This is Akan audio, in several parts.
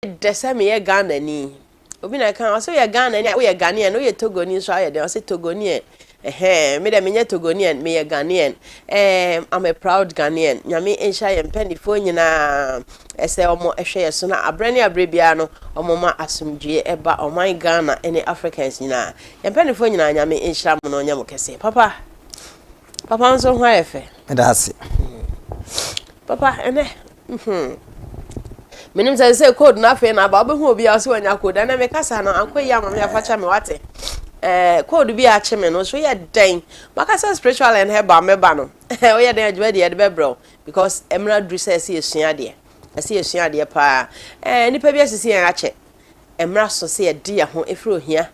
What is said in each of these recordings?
Dɛ sɛ meyɛ Ghanani. Obi na ɛka, ɔse woyɛ Ghanani a, woyɛ Ghanaian, woyɛ Togoni nso a woyɛ dɛn? Ɔse Togonian. Ɛhɛn, me deɛ menyɛ Togonian, meyɛ Ghanaian. Ɛɛm, I'm a proud Ghanaian. Nyame nhyira yɛn mpanimfoɔ nyinaa sɛ wɔn hwɛ yɛn so na aberɛ ne aberɛ biara no wɔn ma asomdwoeɛ ɛba ɔman Ghana ne Africans nyinaa. Yɛn mpanimfoɔ nyinaa Nyame nhyira mo na ɔnyɛ mo kɛseɛ. Papa, papa nso ho ayɛ fɛ. Meda ase. Papa, ɛnɛ Hmm. Menim sɛ sɛ code no afei na aba wobɛhu obi a ɔsɛ wanya code ɛnɛ mekasa no ankɔ yi ama me afakyɛ me wate eh, code bi a akye me no so yɛ dɛn maka sɛ spiritual and herbal mɛba no woyɛ dɛn adwuma deɛ yɛde bɛbrɛ wo because mmerɛ aduru sɛ ɛsɛ yɛsua adeɛ ɛsɛ yɛsua adeɛ paa eh, nnipa bi asisi yɛn akyɛ Ɛmmra so sɛ yɛde yɛn ho firi ohia,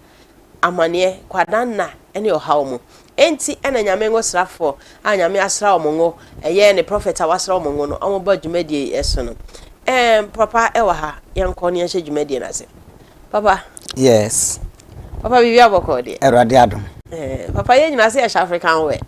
amaneɛ, kwadanna ne ɔhaw mu. Enti na Nyame ngo srafoɔ a Nyame asra wɔn ngo, ɛyɛ ne prɔfɛt a wasra wɔn ngo no, wɔn ba dwumadie yi so no. Ɛɛm, papa wɔ ha, yɛnkɔ na yɛnhyɛ dwumadie no ase. Papa. Yes. Papa, biribi abɔkɔɔ deɛ. Awurade adom. Ɛɛ, papa yɛn nyinaa sɛ yɛhyɛ African wear.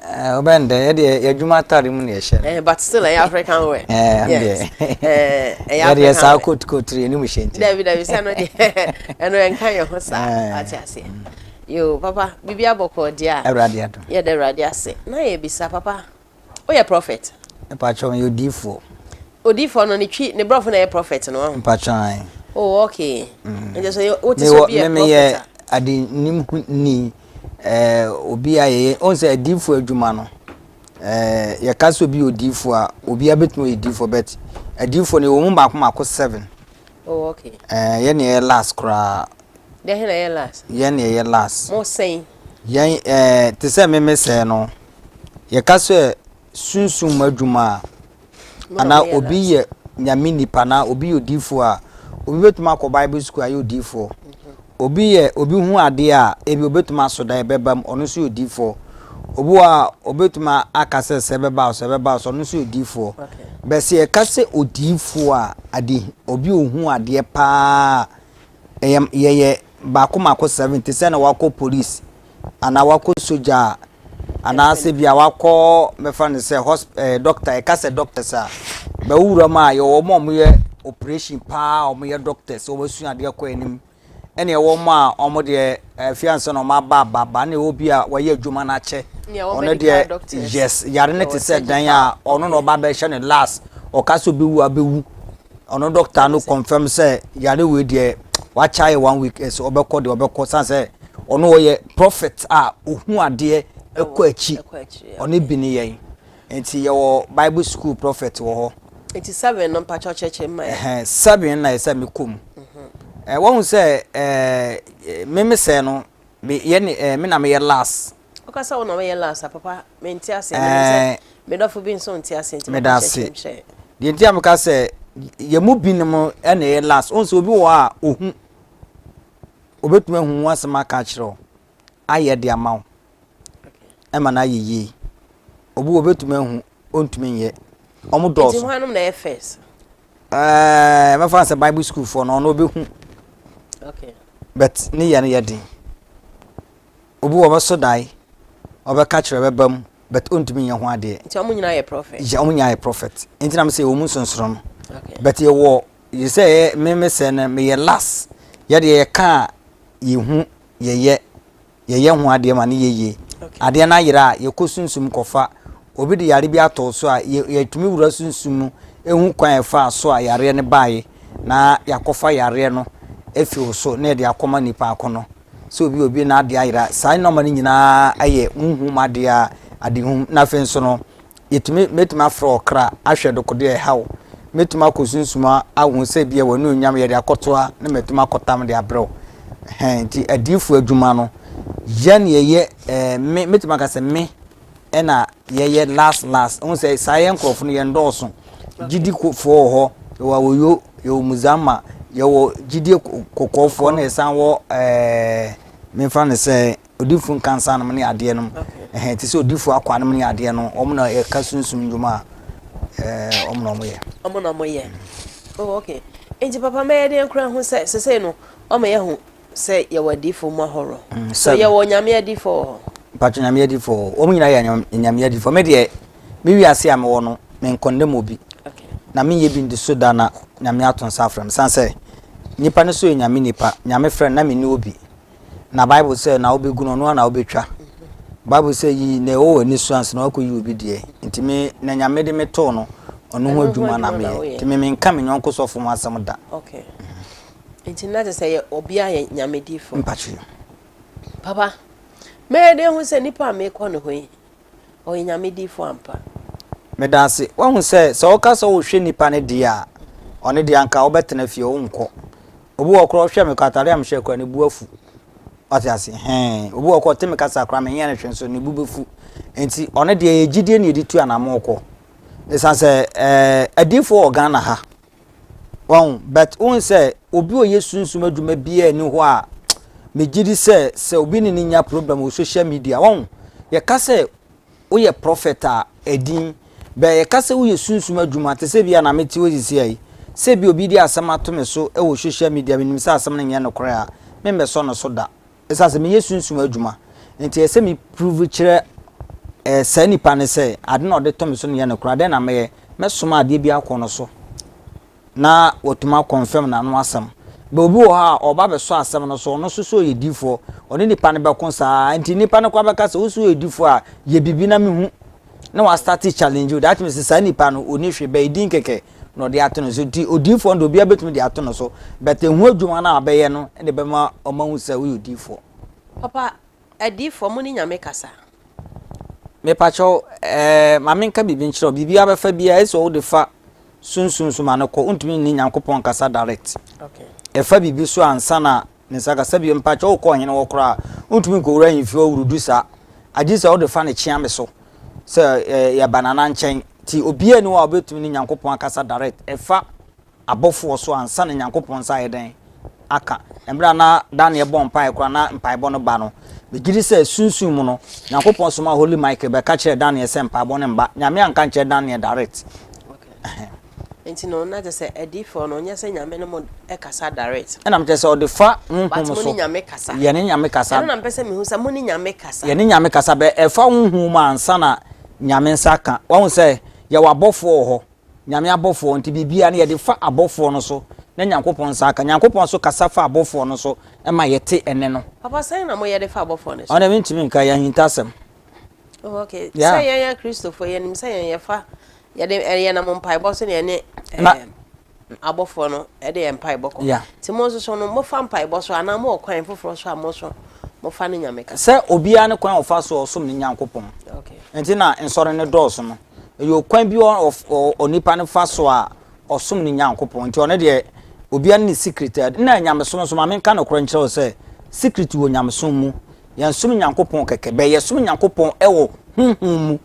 Eh, wobɛn dɛ yɛdeɛ yɛadwuma atare mu na yɛhyɛ no. Eh, but still ɛyɛ African wear. Eh, yes. Eh, ɛyɛ African wear. Saa coat coat yɛ ne mu hyɛ nti. Dabi dabi sɛ no deɛ ɛno ɛnka yɛn ho saa eh. ate aseɛ. Yo papa biribi abɔkɔ deɛ a. Awurade adom. Yɛda Awurade ase. Na yɛbisa papa woyɛ prophet? Mpakyɛw meyɛ odiyifoɔ. Odiyifoɔ no ne twi ne brɔfo na ɛyɛ prophet no wahu. Mpakyɛw ae. Oh okay. Mm. Nti so wote sɛ obi yɛ prophet a. Meyɛ ade nim ni eh, obi a yɛyɛ ɔn sɛ adiyifoɔ adwuma no eh, yɛka sɛ obi yɛ odiyifoɔ a obi abɛtumi ɔyɛ diyifoɔ but adiyifoɔ no yɛwɔ mu baako baako seven. Oh okay. Eh, yɛn na yɛyɛ last koraa. Deɛ he na ɛyɛ last? Yɛn na yɛyɛ last. Mo sɛn? Yɛn eh, te sɛ meme sɛɛ no yɛka sɛ sunsum mu adwuma a anaa obi yɛ nyame nipa anaa obi yɛ odiifoɔ a obi bɛtumi akɔ bible school ayɛ odiifoɔ mhm. obi yɛ obi hu adeɛ a ebi obɛtumi aso da ɛbɛba mu ɔno nso yɛ odiifoɔ obi wɔ a obɛtumi aka sɛ sɛ ɛbɛba so ɛbɛba so ɔno nso yɛ odiifoɔ bɛsɛ yɛka sɛ odiifoɔ a ade obi ohu adeɛ paa ɛyɛ yɛyɛ baako mako 70 sɛ na wakɔ police anaa wakɔ sogya a, anaasɛ bi a wakɔ mɛfa no sɛ hosp ɛɛ eh, doctor yɛka sɛ doctors a bɛwura mu a yɛwɔ wɔn a wɔyɛ operation paa a wɔyɛ doctors wɔn asua adeɛ kɔ anim ɛna ɛwɔ wɔn a wɔn deɛ ɛfi eh, ansa na wɔn aba aba aba ɛna ɛwɔ bi a wɔyɛ adwuma no akyɛ ɔno deɛ yes yare no te sɛ dan a ɔno na ɔba bɛhyɛ ne last ɔka sɛ obi wu abɛwu ɔno doctor no confirm sɛ yare wei deɛ wakyɛ ayɛ one week ɛsɛ ɔbɛkɔ deɛ ɔbɛkɔ san sɛ ɔno ɔyɛ prophet a ohu adeɛ ɛkɔ akyi ɔne bi ne yɛn nti yɛwɔ bible school prophet wɔ hɔ. Nti seven no mpakyɛ ɔkyerɛkyerɛ mu ma yɛ. Ɛhɛn seven na ɛsɛ mekɔ mu. Ɛɛ wɔn sɛ ɛɛ meme sɛ no me yɛ ne ɛɛ me na meyɛ last. Woka sɛ wo na woyɛ last a papa mente aseɛ menim sɛ eh, me dɔfo bi nso nte aseɛ nti meda ase deɛ nti a meka sɛ yɛn mu binom ɛna ɛyɛ last ɔn sɛ obi wɔ hɔ a ohu obetumi ahu ho asɛm aka akyerɛ wo ayɛ de ama wo ɛma no ayɛ yie obi wɔ obetumi ahu ɔntumi nyɛ wɔn dɔɔso nti hwanom na ɛyɛ first ɛɛ mɛfa sɛ bible school foɔ no ɔno obehu okay but ne yɛ no yɛ den Obi wɔ ɔbɛso dae, ɔbɛka kyerɛ ɛbɛba mu but ɔntumi nyɛ ho adeɛ. Nti wɔn nyinaa yɛ prophet? Yeah, wɔn nyinaa yɛ prophet. Nti na mesɛ yɛwɔ mu nsonsono no. Okay. But yɛwɔ yɛ sɛ yɛ me me sɛ no meyɛ last. Yɛ deɛ yɛka a yɛhu yɛyɛ yɛyɛ ho adeɛ ma no yɛ yie. Okay. Adeɛ no ayera a yɛkɔ sunsum kɔfa. Obi de yare bi ato wo so a yɛ yɛtumi wura sunsum mu ehu kwan a ɛfaa so a yareɛ no baeɛ na yɛakɔfa yareɛ no afi wo so na yɛde akɔma nipa ko no. sɛ obi obi n'adeɛ ayera saa nneɛma no nyinaa yɛ honhom adeɛ a adehum na afei nso no yɛtumi mɛtumi afrɛ ɔkra ahwɛ dokodeɛ ɛhaw mɛtumi akɔ sunsum ahu sɛ bi a wɔne onyam yɛde akɔtoa na mɛtumi akɔtam de abrɛw hɛn nti adiifoɔ adwuma no yɛn yɛyɛ ɛɛ me mɛtumi aka sɛ me ɛna yɛyɛ last last wohu sɛ saa yɛ nkurɔfo no yɛn dɔɔso gyidifoɔ wɔ hɔ yɛwɔ awoyo yɛwɔ muzama yɛwɔ gyidie kɔkɔɔfoɔ na yɛsan wɔ ɛɛ memfa no sɛ odifo nkansa nom ne adeɛ nom ɛhɛn te sɛ odifo akwa nom ne adeɛ no wɔn na yɛka sunsum nnwuma a ɛɛ wɔn na wɔn yɛ. Wɔn na wɔn yɛ oh okay nti papa mɛyɛ deɛ nkura ho sɛ sesei no wɔn yɛ ho Sɛ yɛwɔ adiyifo mu ahorow. Mm, so yɛwɔ Nyame adiyifo wɔ hɔ? Mpatwo Nyame adiyifo wɔ hɔ. Wɔn nyinaa yɛ Nyame adiyifo. Me deɛ, me wiase a mewɔ no, me nkɔndɛm obi. Okay. Na menyɛ bi ndi so da na Nyame ato nsa afrɛ me. San sɛ, Nipa no so yɛ Nyame nipa, Nyame frɛ no na menni obi. Na Bible sɛ na wobɛgu no, ɔno ara na wobɛtwa. Bible sɛ yi na ɛwɔ w'ani so ansa na wakɔyi obi deɛ. Nti me, na Nyame de me too no, ɔno ho adwuma na meyɛ. Nti me menka me nyɔnko sɔfo ho asɛm da. Okay. Nti na kyerɛ sɛ yɛ obiara yɛ Nyame difoɔ. Mpakyɛ. Papa, mɛyɛ dɛn hu sɛ nipa a mekɔ ne hɔ yi, Ɔyɛ Nyame diyifo ampa. Medaase. Wahu sɛ, sɛ woka sɛ wohwɛ nipa no deɛ a, ɔno deɛ anka wobɛtena fie, wonkɔ. Obi wɔ hɔ koraa ɔhwɛ me koraa, atade a mehyɛ koraa ne bo afu. Wate ase? Hɛn. Obi wɔ hɔ koraa ɔte me kasa koraa menyɛ no hwee nso ne bo bɛfu. Nti ɔno deɛ yɛ gyidie na yɛde tu anamɔ kɔ. Ɛsiane sɛ ɛɛ adiyifoɔ wɔ Ghana ha. Wahu? But wohu sɛ obi a ɔyɛ sunsum adwuma biara nni hɔ a megye di sɛ sɛ obi ne no nya problem wɔ social media. Wahu? Yɛka sɛ woyɛ prophet a ɛdin, but yɛka sɛ woyɛ sunsum adwuma te sɛ bi a na mete hɔ sisi yi, sɛ bi obi de asɛm ato me so wɔ social media, menim sɛ asɛm no nyɛ nokorɛ a, memmɛsɔ no so da. Ɛsiane sɛ meyɛ sunsum adwuma nti, ɛsɛ sɛ me prove kyerɛ eh, saa nipa no sɛ ade na ɔde to me so no yɛ nokorɛ. Adɛn na mɛyɛ? Mɛsoma adeɛ bi akɔ no so na watumi akɔnfɛm n'ano asɛm. Bɛ obi wɔ hɔ a ɔba bɛsɔ asɛm no so, ɔno nso sɛ ɔyɛ difoɔ, ɔne nipa no bɛko saa nti nipa no koraa bɛka sɛ wo nso woyɛ difoɔ a yɛ biribi na mehu na wastate challenge wo. That means saa nipa no ɔni hwee, bɛyɛ din kɛkɛ na ɔde ato no so nti odiyifoɔ no deɛ obiara bɛtumi de ato no so but ɛho adwuma no a ɔbɛyɛ no na ɛbɛma ɔma hu sɛ woyɛ odiyifoɔ. Papa adiyifoɔ mo ne Nyame kasa? Mepakyɛw ɛɛ ma menka biribi nkyerɛ wo, biribi abɛfa biara ɛsɛ wode fa sunsum so ma no kɔ, wontumi nne Nyankopɔn nkasa direct. Okay. Ɛfa biribi so ansa na ne nsa kasa bio. Mepakyɛw wokɔ ɔhene hɔ koraa wontumi nkɔwura ahemfie hɔ wurudu saa, agye sɛ wode fa ne kyeame so. Sɛ yɛba Nana nkyɛn nti obiara nni hɔ a ɔbɛtumi ne Nyankopɔn akasa direct ɛfa abɔfoɔ so ansa na Nyankopɔn nsa ayɛ dɛn aka. Mmerɛ a na Daniel bɔ mpaeɛ koraa na mpaebɔ no ba no, megye di sɛ sunsum mu no Nyankopɔn somaa Holy Michael bɛka kyerɛɛ Daniel sɛ mpaebɔ no mba. Nyame anka nkyerɛ Daniel direct. Okay. Nti no na kyerɛ sɛ adiyifoɔ no nyɛ sɛ Nyame ne mo kasa direct. Ɛna mekyerɛ sɛ ɔde fa honhom so. But mo ne Nyame kasa. Yɛne Nyame kasa. Ɛno na mepɛ sɛ mehu sɛ mo ne Nyame kasa. Yɛne Nyame kasa bɛ ɛfa honhom mu ansa na Nyame nsa aka. Wahu sɛ yɛwɔ abɔfoɔ wɔ hɔ. Nyame abɔfoɔ nti biribiara no yɛde fa abɔfoɔ no so na Nyankopɔn nsa aka. Nyankopɔn nso kasa fa abɔfoɔ no so ma yɛte ɛnne no. Papa sɛn na moyɛ de fa abɔfoɔ no so? Ɔno deɛ mentumi nka, ɛyɛ ahintasɛm. Oh, okay. Yeah. Sɛ yɛn yɛ Kristofoɔ yɛnim sɛ yɛn yɛfa yɛde yɛnam mpaebɔ so na yɛne Na abɔfoɔ no de yɛn mpaebɔ kɔ. Yeah. Nti mo nso so no mofa mpaebɔ so anaa mowɔ kwan foforɔ so a mo nso mofa ne Nyame kasa? Sɛ obiara ne kwan a ɔfa so ɔsom ne Nyankopɔn. Okay. Nti na nsɔre no dɔɔso no. Ɛyɛ ɔkwan bi onipa no fa so a ɔsom ne Nyankopɔn. Nti ɔno deɛ obiara ne ne secret. Na nyamesom nso ma menka nokorɛ nkyerɛ wo sɛ secret wɔ nyamesom mu. Yɛnsom Nyankopɔn kɛkɛ, bɛ yɛsom Nyankopɔn wɔ honhom mu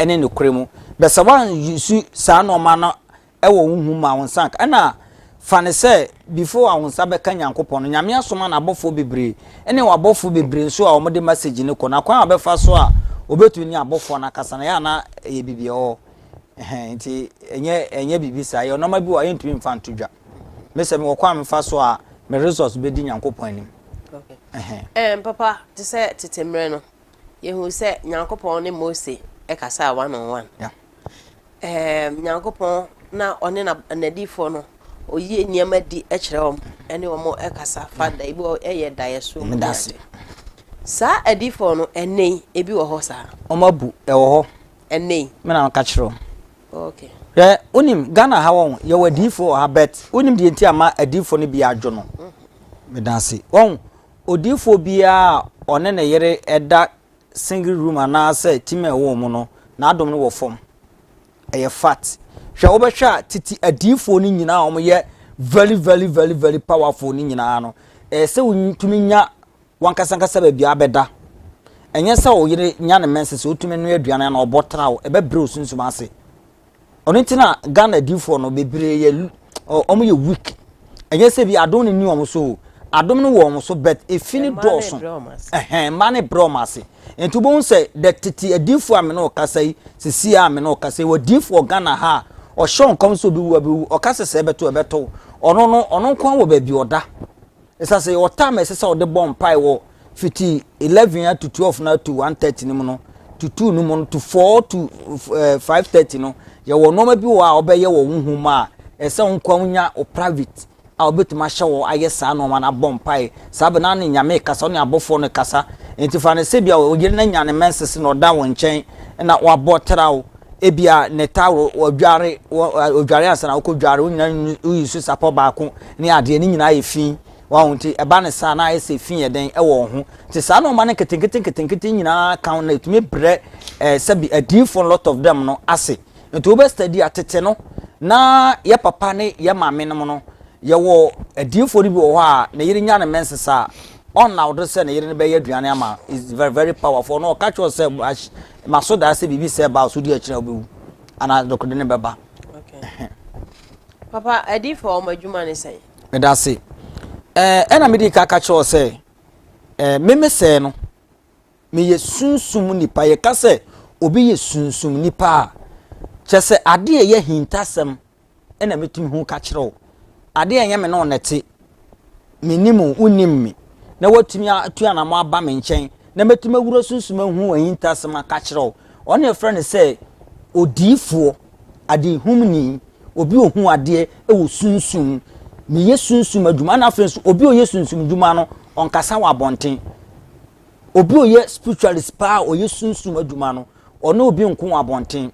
ne nokorɛ mu. Bɛ sɛ woansu saa nnoɔma no wɔ honhom mu a wo nsa nka. Ɛna fa no sɛ before a wo nsa bɛka Nyankopɔn no, Nyame asoma n'abɔfoɔ bebree, ɛne w'abɔfoɔ bebree nso a wɔde message no kɔ no, akwan a wɔbɛfa so a wɔbɛtumi ne abɔfoɔ no akasa no, ɛyɛ a na ɛyɛ biribi ɛwɔ hɔ. Ɛhɛn, nti ɛnyɛ ɛnyɛ biribi saa, ɛyɛ nnoɔma bi wɔ hɔ a yɛntumi mfa nto dwa. Me sɛ mewɔ kwan a mefa so a me results bɛdi Nyankopɔn anim. Okay. Ɛhɛn. Papa, te sɛ tete mmerɛ no, yɛhu sɛ Nyankopɔn ne Mose kasaa one on one. Yeah. Ɛɛm, Nyankopɔn na ɔne na n'adiyifoɔ no, ɔyi nneɛma di kyerɛ wɔn, ɛne wɔn kasa fa da, ebi wɔ ɛyɛ daeɛso mu ne ade. Saa adiyifoɔ no, ɛnnɛ yi, ebi wɔ hɔ saa? Wɔn abu, ɛwɔ hɔ. Ɛnnɛ yi? Me na meka kyerɛ wo. Okay. Hwɛ, wonim, Ghana ha wɔn, yɛwɔ adiyifoɔ wɔ ha, but wonim deɛ nti ama adiyifoɔ no bi adwo no? Meda ase. Wɔn, odiyifoɔ biara a ɔne ne yere da single room anaasɛ team a ɛwɔ mu no, n'adom no wɔ fam. Ɛyɛ fact. Hwɛ, wobɛhwɛ a tete adiyifoɔ no nyinaa a wɔyɛ very very very very powerful no nyinaa no, ɛyɛ sɛ wotumi nya w'ankasankasa baabi a abɛda. Ɛnyɛ sɛ wo yere nya ne menses sɛ otumi noa aduane anaa ɔbɔ tra wo, ɛbɛbrɛ wo sunsum ase. Ɔno nti na Ghana adiifoɔ no bebree yɛ wɔn yɛ weak. Ɛnyɛ sɛ bi adom no ni wɔn so o. Adom no wɔ wɔn so but efi no dɔɔso. Ɛhɛn, mmaa no brɛ wɔn ase. Nti wobɛhu sɛ the tete adiifoɔ a me ne wo kasa yi, sisi a me ne wo kasa yi, wɔ adiifoɔ Ghana ha a ɔhyɛ nkɔm sɛ obi wu a bɛwu, ɔka sɛ sɛ ɛbɛto ɛbɛto. Ɔno no, ɔno nko ara wɔ baabi ɔda. Ɛsɛ sɛ yɛwɔ time a ɛsɛ sɛ ɔde bɔ mpae wɔ fiti 11 to 12 na to 1:30 no mu no to 2 no mu no to 4 to 5:30 no yɛwɔ nneɛma bi wɔ a ɔbɛyɛ wɔ honhom mu a ɛsɛ wo nkoa wonya wo private a a ɔbɛtumi ahyɛ wo ayɛ saa nnoɔma no, abɔ mpaeɛ saa bɛ na ne Nyame rekasa, ɔne abɔfoɔ no rekasa. Nti fa no sɛ bia wo yere no anya ne menses na ɔda wo nkyɛn na wabɔ tra wo, ebia ne towel ɔdware, ɔdware ansa na wokɔ dware, wo nyinaa woyi so sapɔ baako ne adeɛ, ne nyinaa yɛ fi. Wahu nti ɛba ne saa na ayɛ sɛ fi yɛ dɛn ɛwɔ wo ho. Nti saa nnoɔma no nketenkete nketenkete nyinaa ka ho na ɛtumi brɛ eh, sɛbi adiyifoɔ lot of them no ase. Nti wobɛ study a tete no na yɛ papa ne yɛ maame nom no yɛwɔ adiyifoɔ no bi wɔ hɔ a ne yere nya ne menses a ɔnna ɔdo sɛ ne yere no bɛyɛ aduane ama is very very powerful ɔno ɔka kyerɛ sɛ maso daa sɛ biribi sɛ ba so di akyire a wobɛwu anaa dɔkɔde ne bɛba. Okay. Papa adiyifoɔ wɔn adwuma ne sɛn? Meda ase. Ɛɛ ɛna mede ka ka kyerɛ sɛ ɛɛ meme sɛɛ no Meyɛ sunsum nipa. Yɛka sɛ obi yɛ sunsum nipa a, kyerɛ sɛ adeɛ a ɛyɛ ahintasɛm na mɛtumi hu ka kyerɛ wo. Adeɛ a ɛnyɛ me ne wo na ɛte, mennim wo, wonnim me, na woatumi atu anamɔ aba me nkyɛn na mɛtumi awura sunsum ahu ahintasɛm aka kyerɛ wo. Ɔno na yɛfrɛ no sɛ odiyifoɔ, adehumni, obi a ɔhu adeɛ wɔ sunsum mu. Meyɛ sunsum adwuma, ɛna afei nso obi a ɔyɛ sunsum dwuma no, ɔnkasa wɔ abɔnten. Obi a ɔyɛ spiritualist paa a ɔyɛ sunsum adwuma no, ɔne obi nko wɔ abɔnten.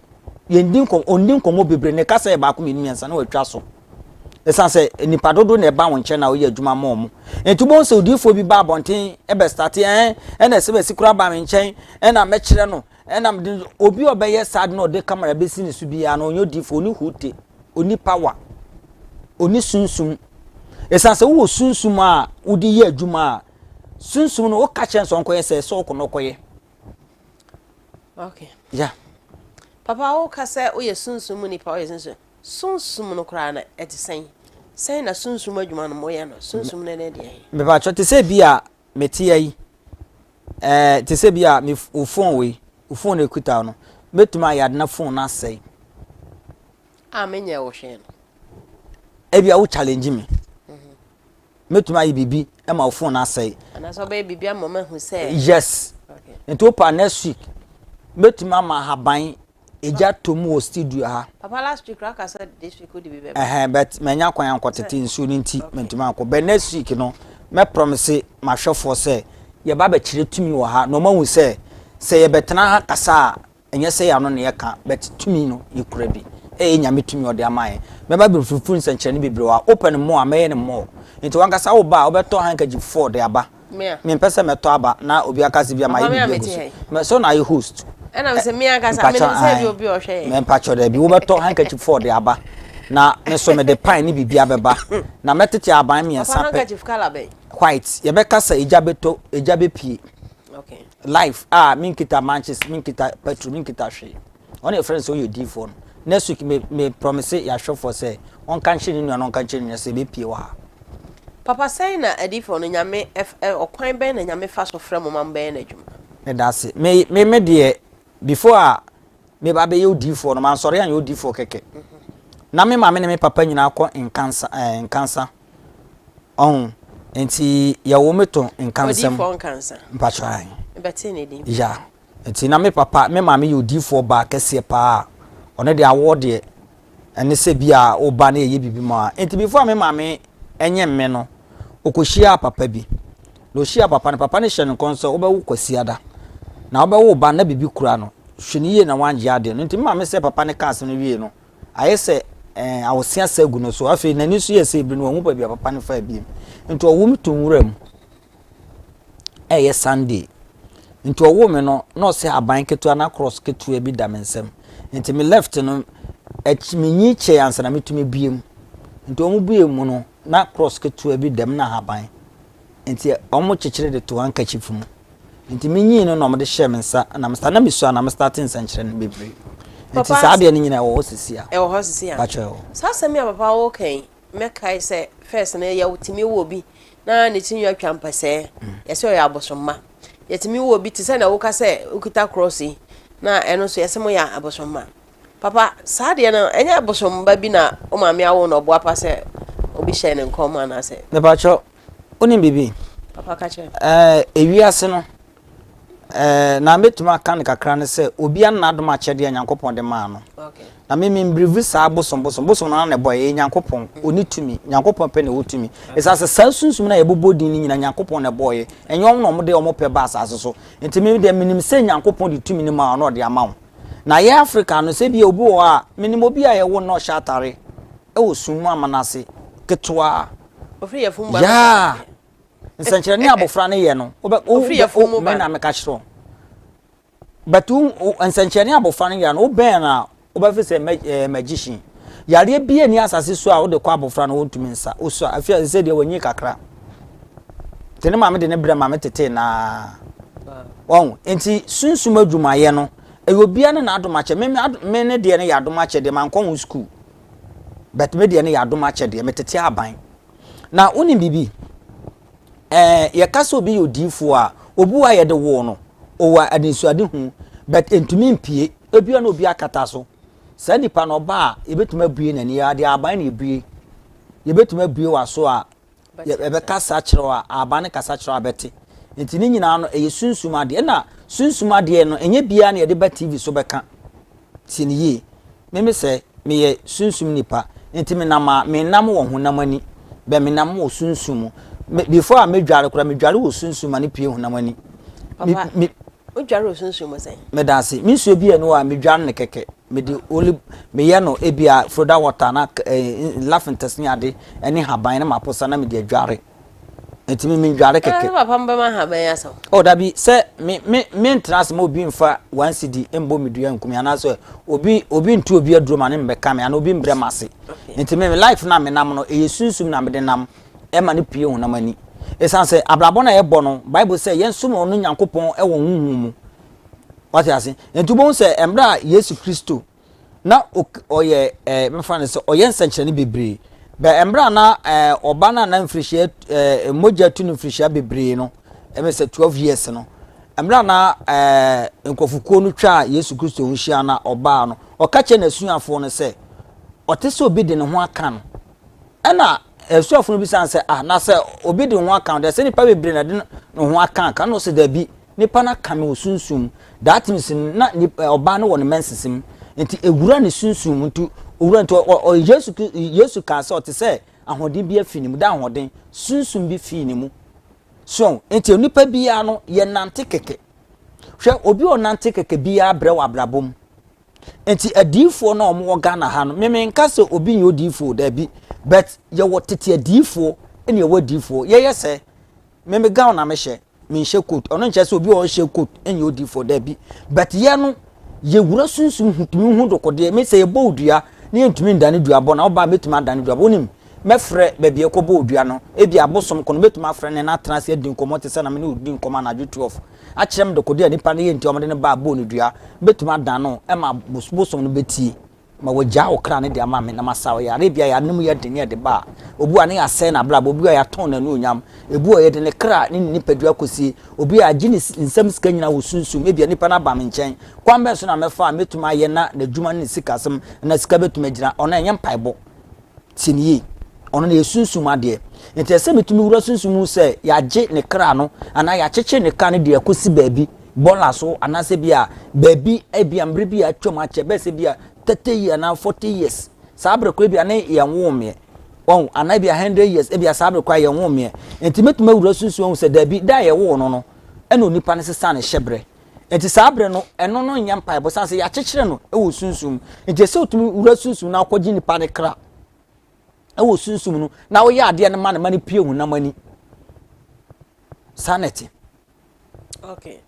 Yɛndi nkɔmmɔ, ɔnni nkɔmmɔ bebree. Ne kasa yɛ baako, mmienu, mmiɛnsa na watwa so. Ɛsiane sɛ nnipa dodo na ɛba wo nkyɛn na woyɛ adwuma ma wɔn. Nti wobɛhu sɛ odiyifoɔ bi ba abɔnten ɛbɛstate ɛn ɛna ɛsɛ bɛsi koraa ba me nkyɛn ɛna mɛkyerɛ no ɛna mede obi a ɔbɛyɛ saa de na ɔde kamera bɛsi ne so biara no ɔnyɛ odiyifoɔ, ɔni hute, ɔni power, ɔni sunsum. Ɛsiane sɛ wowɔ sunsum a wode yɛ adwuma a Sunsum no woka kyerɛ no sɛ ɔnkɔyɛ sɛ sɛ ɔkɔ na ɔkɔyɛ. Okay. Yeah. Papa woka sɛ woyɛ sunsum mu nipa woyɛ sunsum sunsum no koraa na ɛte sɛn sɛn na sunsum adwuma no moyɛ no sunsum no ne deɛ. Mepakyɛ te sɛ bi a mete ya yi ɛɛ te sɛ bi a me wo phone wei wo phone ekuta no mɛtumi ayɛ ade na phone no asɛe. A menyɛ wo hwee no. Ebi a wo challenge me. Mm -hmm. Mɛtumi ayɛ biribi ma wo phone no asɛe. Anaasɛ wobɛyɛ biribi ama mahu sɛ. Yes. Nti wopa next week mɛtumi ama ahaban egya tɔ mu wɔ studio ha. Papa last week raka sɛ this week wode bi bɛba. Ɛhɛn but manya kwan ankɔtete nsuo no nti mentumi ankɔ. But next week no mɛ promise m'ahwɛfoɔ sɛ yɛba abɛkyerɛ tumi wɔ ha na wɔahu sɛ sɛ yɛbɛtena ha kasa a Ɛnyɛ sɛ yɛn ano na yɛka but tumi no yɛkura bi. Ɛyɛ Nyame tumi a ɔde ama yɛn. Mɛba bɛfufuru nsɛnkyerɛnne bebree wɔ ha. Wopɛ no more a, mɛyɛ no more. Nti wankasa woba a, wobɛtɔ handkerchief four de aba. Mempɛ sɛ mɛtɔ aba na obi aka sɛ bi a mayɛ biribi agu so. Sɛ wo na ayɛ host. Mpakyɛ ae. Mpakyɛ daabi, wobɛtɔ handkerchief four de aba. Na me nso mede pine ne biribi abɛba. Na mɛtete aban mmiɛnsa pɛ. White. Yɛbɛka sɛ egya bɛtɔ, egya bɛpue. Okay. Life a menkita matches, menkita petrol, menkita hwee. Ɔno yɛ friend sɛ ɔyɛ odiifoɔ no. Next week me me promise yɛahwɛfoɔ sɛ ɔnka nkyerɛ ne nua no ɔnka nkyerɛ ne nua sɛ ɛbɛpie wɔ ha. Papa sɛn na adiifoɔ no Nyame ɔkwan bɛn na Nyame fa so frɛ mo ma mobɛyɛ n'adwuma? Meda ase. Me me me deɛ before a meba bɛyɛ odiifoɔ no mansɔre anyɛ odiifoɔ kɛkɛ. Na me maame ne me papa nyinaa kɔ nkansa ɛɛ nkansa. Ɔho nti yɛwo me to nkansam. Odiifoɔ nkansa. Mpakyɛ ae. Mebɛtee ne din. Ya. Nti na me papa, me maame yɛ odiifoɔ baa kɛseɛ paa. Ɔno deɛ awoɔ deɛ, ɛne sɛ bi a wo ba no yɛyɛ biribi ma a. Nti before a me maame nyem me no, ɔkɔhyiaa papa bi. Na ɔhyiaa papa no, papa no hyɛɛ no nkɔm sɛ wobɛwo Kwasiada. Na wobɛwo wo ba no na biribi kura no. Hwɛ no yie na woangye adeɛ no. Nti me maame sɛ papa no kaa asɛm no wiee no, Ayɛ sɛ ɛɛ awose asa agu no so. Afei n'ani so yɛ sɛ ebiri no wahu baabi a papa no faa biem. Nti ɔwo me to nwura mu. Ɛyɛ Sunday. Nti ɔwo me no na ɔsɛ aban ketewa na cross ketewa bi da me nsam. Nti me left no akyi menyi kyɛe ansa na metumi bue mu. Nti wɔn bue mu no na cross ketewa bi da mu na ahaban. Nti wɔn kyekyere de to handkerchief mu. Nti me nyii no na wɔde hyɛɛ me nsa na me start na mesua na me start nsɛnkyerɛnne bebree. Nti saa adeɛ no nyinaa ɛwɔ hɔ sisi a. Ɛwɔ hɔ sisi a. Pakyɛ ɛwɔ. Saa asɛm yi a papa woka yi mɛkae sɛ first no yɛtumi wo obi na ne ti nwi atwa mpɛsɛɛ yɛsɛ ɔyɛ abosomma. Yɛtumi wo obi te sɛ na woka sɛ wokita cross yi na ɛno nso yɛsɛ moyɛ abosomma. Papa saa adeɛ no ɛnyɛ abosomba bi na wo maame awo na ɔboa pa sɛ obi hyɛɛ ne nkɔm anaasɛ. Mepakyɛ Wonim biribi? Papa ka kyerɛ me. Ɛɛ, ewiase no, Ɛɛ, na mɛtumi aka no kakra ne sɛ, obiara ne n'adom akyɛdeɛ a Nyankopɔn de maa no. Na me membrivi saa bosom bosom, bosom no ara na ɛbɔeɛ, ɛyɛ Nyankopɔn, ɔnni tumi, Nyankopɔn pɛ na ɛwɔ tumi. Ɛsiane sɛ saa sunsum no a yɛbobɔ din no nyinaa Nyankopɔn na ɛbɔeɛ, ɛnyɛ wɔn na wɔde wɔn pɛ ba asase so. Nti me deɛ menim sɛ Nyankopɔn de tumi no maa wo na ɔde ama wo. Na yɛ Africa no, sɛ ebia obi wɔ hɔ a, menim obi a yɛwo no na ɔhyɛ atare wɔ sum mu amana ase, ketewa. Yeah! Nsɛnkyerɛnne a abofra no yɛ no, wobɛ wo Ofiri yafunu mu me ba na no. meka kyerɛ wo. But wo nsɛnkyerɛnne a abofra no yɛ no, wobɛn no a, wobɛfe sɛ ma eh, magician. Yareɛ bi ani asase so a wode kɔ abofra no wɔntumi nsa. Osua afei a sɛ deɛ wanyi kakra. Nti ne maame de ne brɛ maame tetee naa. Wɔn nti sunsum adwumayɛ no ɛyɛ obiara ne n'adom akyɛ. Me me ne deɛ no yɛ adom akyɛ deɛ mankɔ ho school. But me deɛ no yɛ adom akyɛ deɛ metete aban. Na wonim biribi? Ɛɛ, yɛka sɛ obi yɛ odiyifoɔ a, obi wɔ a yɛde woo no, ɔwɔ anisoadehu, but ntumi mpue. Ebia na obi akata so. Saa nipa no ɔba a, yɛbɛtumi abue n'ani, yɛde aban na ebue. Yɛbɛtumi abue w'aso a, yɛbɛkasa kyerɛ wo a, aban no kasa kyerɛ wo a bɛte. Nti ne nyinaa no, ɛyɛ sunsum adeɛ. Ɛna sunsum adeɛ no, ɛnyɛ biara na yɛde ba TV so bɛka. Tie no yie. Me me sɛ, meyɛ sunsum nipa, nti menam a, mennam wɔ honam ani, but menam wɔ sunsum mu. Me, before a medware koraa, medware wɔ sunsum ma no pue honam ani. Papa, me, wodware wɔ sunsum mu sɛn? Meda ase. Me nsuo bi a ɛni hɔ a, medware no kɛkɛ. Mede oli, meyɛ no ebi a Florida water na eh, lavenders ne ade, ɛne haban na maposa na mede adware. Nti me mendware kɛkɛ. Ɛɛ papa mbɛma ahaban yi asa. Oh dabi sɛ me me me ntena ase ma obi nfa one cedi mbɔ me dua nkum anaasɛ obi obi ntu obi aduro ma ne mbɛka me anaa obi mbrɛ ma ase. Nti me me life na me nam no ɛyɛ sunsum na mede nam ɛma no pue honam ani. Esan sɛ abrabɔ na yɛbɔ no Bible sɛ yɛn som ɔno Nyankopɔn ɛwɔ honhom mu. Wate ase? Nti wobɛhu sɛ mmerɛ a Yesu Kristo na ɔyɛ ɛɛ mɛfa no sɛ ɔyɛ nsɛnkyerɛnne bebree bɛ mmerɛ a na ɛɛ ɔba no a na mfirihyia ɛɛ mogya tu no mfirihyia bebree no ɛmɛ sɛ 12 years no mmerɛ a na ɛɛ nkurɔfokuo no twaa Yesu Kristo ho hyia na ɔbaa no ɔka kyerɛ n'asuafoɔ no sɛ ɔte sɛ obi de ne ho aka no ɛna asuafoɔ no bisa no sɛ ah na sɛ obi de ne ho aka no deɛ sɛ nipa bebree na de ne ho aka aka na ɔsɛ dabi Nipa no aka me wɔ sunsum mu. That means no na nipa ɔbaa no wɔ ne menses mu. Nti ewura ne sunsum mu nti owura nti ɔ ɔ Yesu Yesu kaa sɛ ɔte sɛ ahoɔden bi afi ne mu, dɛ ahoɔden, sunsum bi fii ne mu. So nti onipa biara no yɛnante kɛkɛ. Hwɛ obi a ɔnante kɛkɛ biara brɛ wɔ abrabɔ mu. Nti adiyifoɔ no a wɔwɔ Ghana ha no, me menka sɛ obi nyɛ odiyifoɔ daabi, but yɛwɔ tete adiyifoɔ ɛna yɛwɔ adiyifoɔ. Yɛyɛ sɛ me me gown na mehyɛ menhyɛ coat ɔno nkyerɛ sɛ obi a ɔhyɛ coat nyɛ odiifoɔ daabi but yɛ no yɛwura sunsum hu tumi hu dokodeɛ me sɛ yɛbɔ odua ne yɛntumi ndane dua bɔ na ɔba mɛtumi adane dua bɔ wonim mɛfrɛ baabi ɛkɔbɔ odua no ebi abosom ko no mɛtumi afrɛ ne na atena ase adi nkɔmmɔ te sɛ na me ne odi nkɔmmɔ anadwo 12 akyerɛ me dokodeɛ a nipa no yɛ nti ɔmde no baa bɔɔ no dua mɛtumi adane no ɛma bosom no bɛtie Ma wɔagyaa wo kra no de ama me, na masa wo yare. Ebia yare no mu yɛ den na ɛde ba a, obi a ne yɛasɛe n'abrabɔ, obi a yɛatɔn n'anuonyam, ebi a yɛde ne kra ne ne nipadua kɔsie, obi a yɛagye ne nsam sika nyinaa wɔ sunsum, ebia nipa no aba me nkyɛn. Kwan bɛn so na mɛfa a mɛtumi ayɛ na n'adwuma ne ne sikasɛm anaa sika bɛtumi agyina? Ɔno ɛnyɛ mpaebɔ. Tie no yie. Ɔno na yɛ sunsum adeɛ. Nti ɛsɛ metumi wura sunsum mu sɛ yɛagye ne kra no anaa yɛakyekyere ne kra no de akɔsi baabi bɔla so anaasɛ bi a baabi ebi a mmerɛ bi a atwam akyɛ bɛyɛ sɛ bi a 30 years anaa 40 years saa berɛ koraa bi a ne yɛn woo meɛ wɔn anaa bi a 100 years ebi a saa berɛ koraa yɛn woo meɛ nti mɛtumi awura sunsum ahu sɛ daabi da a yɛwoo no no ɛna onipa no sesa ne hyɛberɛ Nti saa berɛ no, ɛno no nyɛ mpaebɔ sane sɛ yɛakyekyere no wɔ sunsum mu. Nti ɛsɛ wotumi wura sunsum na wokɔgye nipa no kra wɔ sunsum no na woyɛ adeɛ no ma no ma no pue honam ani. Saa na ɛte. Okay.